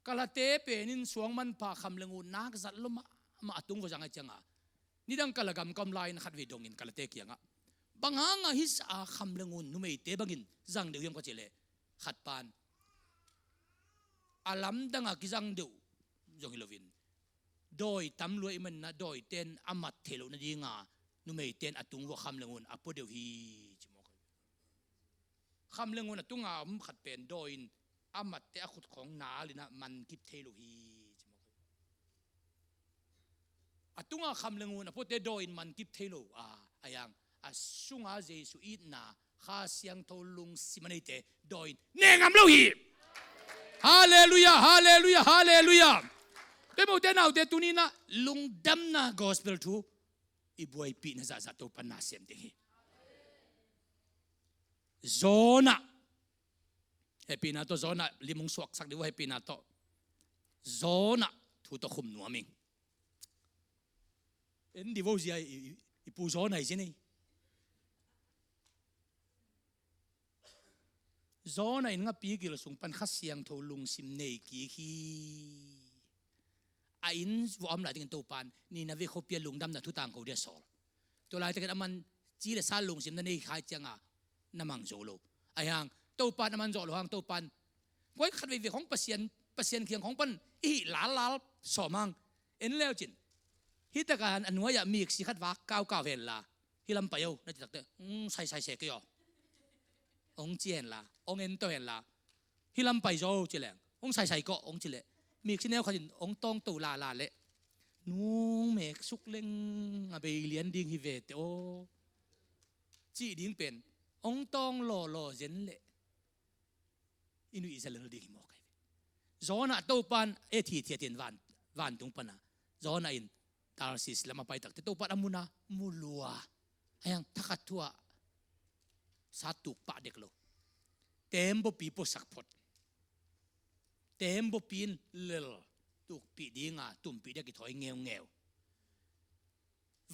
Kalate penin suang manpha kham le ngun nak zat lo mahmah a tung vua zang ai cianga nidang kala gam ka om lai-in khatvei dongin kalate kiangah bang hanga hisa a kham le ngun numeite bangin zang deuh hiam ka cih leh khat pan a lamdanga kizang deuh zong hi loin dawi tam lua i manna dawiten a mat theih loh nadinga numeiten a tung vua kham le ngun a pua deuh hi ci mawk. Kham le ngun a tunga om khat pen dawi in a matte a khut khawng nalina man kip thei lo hi ci mawk. A tunga kham le ngun a puate dawi in man kip thei lo a a iang a sunga Jesu itna Kha Siangtho lungsim a neite dawi in ne ngam lo hi. Halleluia, halleluia, halleluia. Temote naute tuninah lungdamna gospel thu i buaipihna zahzah Topa na sem ding hi. Jonah hehpihna tawh Jonah lim hong suaksak dih uh hehpihna tawh Jonah thu tawh khum nuam ing. En dih vo zia i pu Jonah i zin ei. Jonah in ngapi gil sung pan Kha Siangtho lungsim nei kik hi. A inn vua om lai dingin Topan Nineveh khuapi a lungdamna thu tangko dia sawl. Tua laitakin aman ci le sa lungsim na nei khai cianga na mang zo lo. Ahi hang Topan aman zawh lo hang Topan guai khat veivei khong Pasian Pasian khiang khong pan i hih lallal sawm hang En leucin, hih takah a nuai-ah miksi khat vak kaukau henla, hih lam pai o na cih takteh, hong saisai se kei aw, hong ci henla, hong ento henla, hih lam pai zaw ci leng, hong saisai kawh hong ci leh, miksi neu khat in hong tawngto lala leh, nung mek suk leng a bei lian ding hi ve teh aw, cih ding pen hong tawng lawlaw zen leh i nuihzia lel ding hi mawk ahi ve. Jonah Topan e thithiatin van, vantung pana Jonah in Tarsis lam a pai takteh Topan a muna mu lua. Ahi hang thakhat thu-ah sa tuk pah dek lo. Teembaw pi puasak phot. Teembaw pi in lel tukpih dinga tumpih dek i thawi ngeungeu.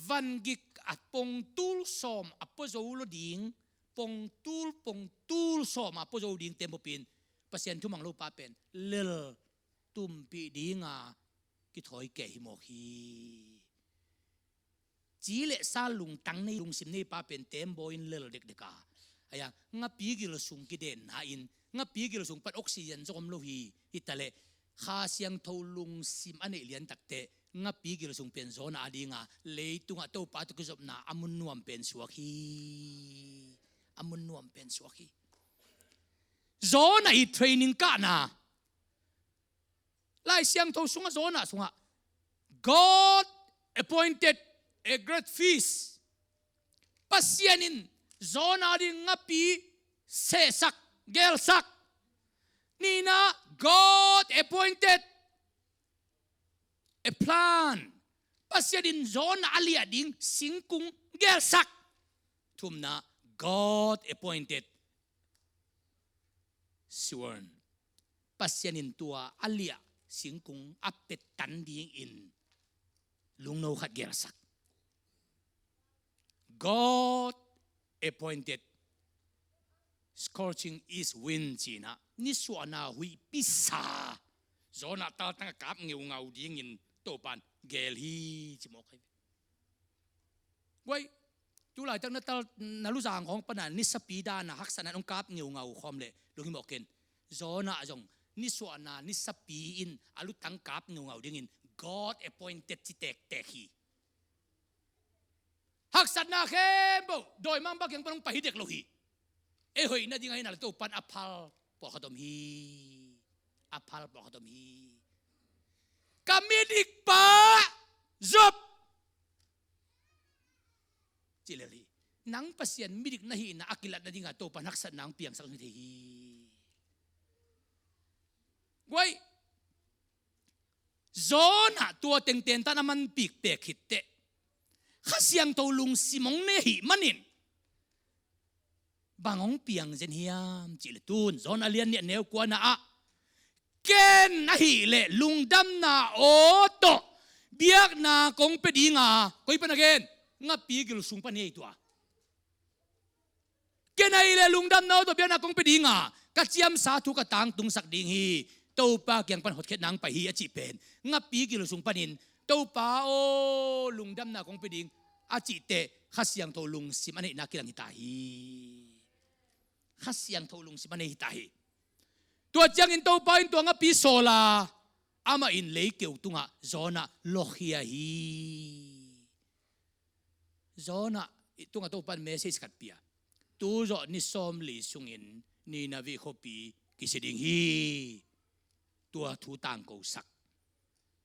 Vangik a pongtul sawm a puazo lo ding, pongtul, pongtul sawm a puazo ding teembaw pi in Pasian thumang lopa pen lel tumpih dinga kithawi kei hi mawk hi. Ci le sa lungtang nei, lungsim nei pa pen teembaw in lel dekdek a. Ahi hang ngapi gil sung kidenna in, ngapi gil sung pan oxygen zong om lo hi. Hi taleh Kha Siangtho lungsim a neih lian takteh ngapi gil sung pen Jonah a dinga leitungah Topa tawh kizopna a mun nuam pen suak hi. A mun nuam pen suak hi. Jonah i training kahna Lai Siangtho sungah, Jonah sungah, "God appointed a great feast." Pasian in Jonah ding ngapi sehsak, gelsak. Nihna, "God appointed a plant." Pasian in Jonah a liah ding singkung gelsak. Thumna, "God appointed sword." Pasian in tua a liah singkung a petan dingin lungno khat gelsak. "God appointed scorching east wind," cinah nisuahna huihpi sa Jonah taltang a kap ngeungau dingin Topan gel hi ci mawk ahi ve. Guai, tulaitak na tal, na luzang khawng pana nisapi dana haksatna hong kap ngeungau khawm leh lunghimawh ken. Jonah zong nisuahna nisapi in a lutang kap ngeungau dingin God appointed ci tektek hi. Haksatna khempeuh dawimangpa kiang pan hong pai hi dek lo hi. Ei hoih nading ahi na le Topan a phal pawlkhat om hi. A phal pawlkhat om hi. "Ka midikpa Job," ci lel hi. Nang Pasian midik na hihna a kilat nadinga Topan haksatna hong piangsak hi thei hi. Guai, Jonah tua tengteng tan a manpik pek khitteh Kha Siangtho lungsim hong nei ahih manin bang hong piang zen hiam cih leh tun Jonah lian nih a neu kuana ah, "Ken ahih leh lungdamna aw tawh biakna kong pia dinga," koi pan a gen? Ngapi gil sung pan hi ei tua. "Ken ahih leh lungdamna aw tawh biakna kong pia dinga, ka ciamsa thu ka tangtungsak ding hi. Topa kiang pan hotkhiatna hong pai hi," a cih pen ngapi gil sung panin, "Topa aw, lungdamna kong pia ding," a cihteh Kha Siangtho lungsim a neihna kilang hi ta hi. Kha Siangtho lungsim a nei hi ta hi. Tua ciangin Topa in tua ngapi sawla amah in leikeu tungah Jonah lokhia hi. Jonah i tungah Topan message khat pia. "Tuzawh ni sawmli sungin Nineveh khuapi kisia ding hi." Tua thu tangkosak.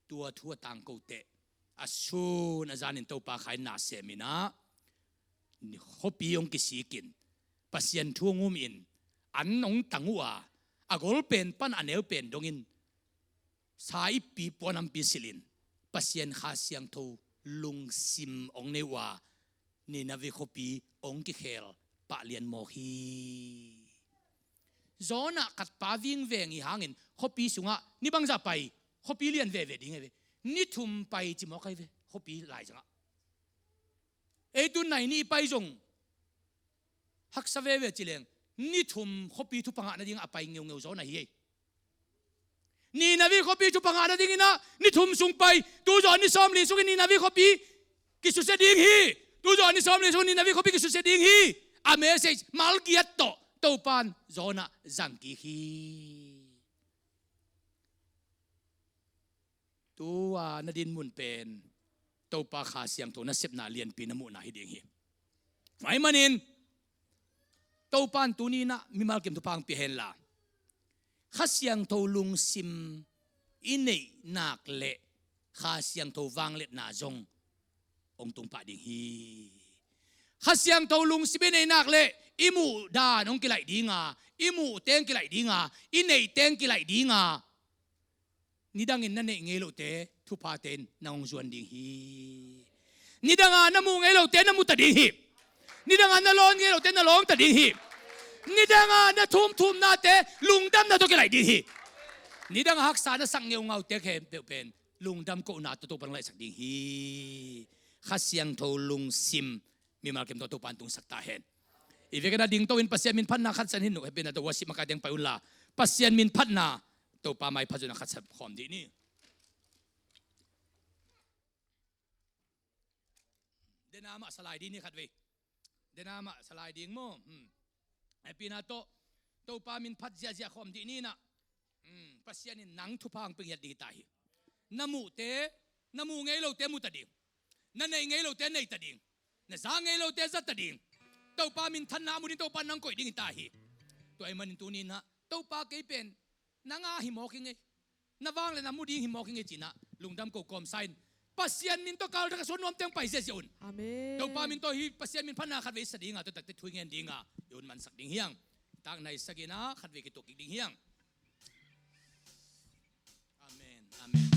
Tua thu a tangko teh a sun a zanin Topa khaina seminah khuapi hong kisikin Pasian thu hong umin an hong tang uh a, a golpen pan a neupen dongin sa ippi puanampi silhin Pasian Kha Siangtho lungsim hong nei uh a, Nineveh khuapi hong kikhel pah lian mawk hi. Jonah khatpa vingveng i hangin khuapi sungah ni bangzah pai, khuapi lian veve ding hi ve. Ni thum pai ci mawk hi ve, khuapi laizangah. Ei tun nai nih i pai zong haksa veve ci leng, ni thum khuapi thupha ngah nading a pai ngeungeu Jonah hi ei. Nineveh khuapi thupha ngah nadingin ah ni thum sung pai, tuzawh ni sawmli sungin Nineveh khuapi kisusia ding hi. Tuzawh ni sawmli sungin Nineveh khuapi kisusia ding hi. A message malgiat tawh Topan Jonah zangkik hi. Tu-a na dinmun pen Topa Kha Siangtho nasepna lianpi na muhna hi ding hi. Tua ahih manin Topa in tuni-in ah mimal kim thupha hong pia hen la, Kha Siangtho lungsim i neih nak leh Kha Siangtho vangliatna zong hong tung pah ding hi. Kha Siangtho lungsim i neih nak leh i muh dan hong kilaih ding a, i muhte hong kilaih ding a, i neihte hong kilaih ding a, nidangin na neih ngei lote thuphate in nang hong zuan ding hi. Nidanga na muh ngei lote na mu ta ding hi. Nidanga na lawn ngei lote na lawng ta ding hi. Nidanga na thum thumnate lungdamna tawh kilaih ding hi. Nidanga haksa na sak ngeungaute khempeuh pen lungdam kohna tawh Topa in hong laihsak ding hi. Kha Siangtho lungsim mimal kim tawh Topa in tungsak ta hen. I vekin a dingto in Pasian min phatna khat sa ni. Hehpihna tawh worship makaite hong pai un la, Pasian min phatna Topa maipha zong a khat sa khawm dih ni. Dena mah sa lai dih ni khatvei. Dena mah sa lai ding maw? Hmm. Hehpihna tawh Topa min phat ziahziah khawm dih ni in ah. Hmm, Pasian in nang thupha hong pia ngiat ding hi ta hi. Na muhte, na muh ngei lote mu ta ding. Na neih ngei lote nei ta ding. Na za ngei lote za ta ding. Topa minthanna a mu ding Topa in nang koih ding hi ta hi. Tua ahih manin tuni-in ah Topa kei pen nang a hi mawk hi ngei. Na vangliatna mu ding hi mawk hi ngei ci-in ah lungdam ko kawmsa in Pasian min tawh kaltak a suan nuamte hong pai ziahziah un. Amen. Topa min tawh hih Pasian min phatna khatvei sa ding a, tua takte thu i ngen ding a, i hun mansak ding hi hang. Takna i sagih in ah khatvei kituak kik ding hi hang. Amen. Amen.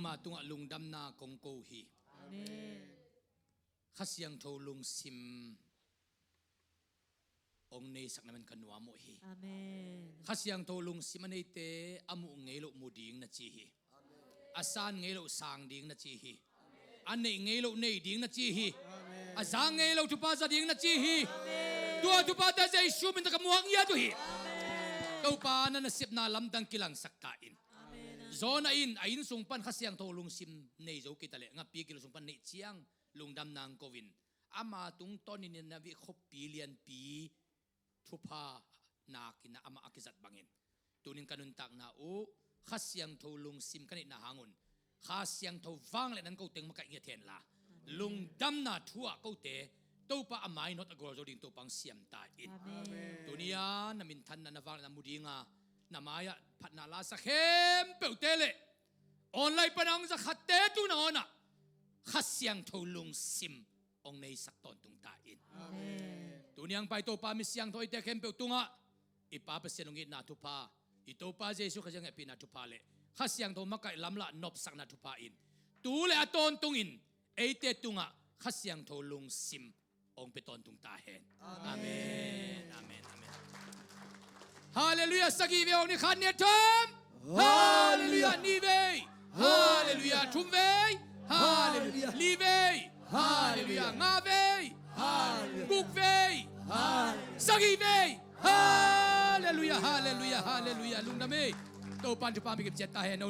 A tungah lungdamna kong ko hi. Amen. Kha Siangtho lungsim hong neisak na man ka nuam uh hi. Amen. Kha Siangtho lungsim a neite a muh ngei loh mu ding na ci hi. A san ngei loh sang ding na ci hi. A neih ngei loh nei ding na ci hi. A za ngei loh thupha za ding na ci hi. Tua thuphate Jesu min tawh ka muak ngiat uh hi. Topa na nasepna lamdang kilangsak ta in. Jonah in a inn sung pan Kha Siangtho lungsim nei zo kei ta leh ngapi kilo sung pan neih ciang lungdamna hong ko in, ama tungtawnin Nineveh khuapi lianpi thupha nakin amah a kizat bangin, tunin ka nuntakna uh Kha Siangtho lungsim ka neihna hangun Kha Siangtho vangliatna in ko teng makaih ngiat hen la, lungdamna thu ah kote Topa a mai nawt a gualzo ding Topa hong siam ta in. Amen. Tuni-a na minthanna na vangliatna mu dinga na mai-ah phatna lasa khempeuhte le online pana hong zakhatte tu nangawnah Kha Siangtho lungsim hong neisak tawntung ta in. Amen. Tuni hong pai Topa mi siangtho eite khempeuh tungah i Pa Pasian hong itna thupha, i Topa Jesu Khrih hong hehpihna thupha le Kha Siangtho makaih lamlah nopsakna thupha in tu le a tawntungin eite tungah Kha Siangtho lungsim hong pia tawntung ta hen. Amen. Amen. Amen. Halleluiah. Sagih vei hong ni, khat, nih, thum. Halleluiah. Nih vei. Halleluiah. Thum vei. Halleluiah. Li vei. Halleluiah. Nga vei. Halleluiah. Guk vei. Halleluiah. Sagih vei. Halleluiah. Halleluiah. Halleluiah. Lungdam ei. Topan thupha mi kip ciat ta hen.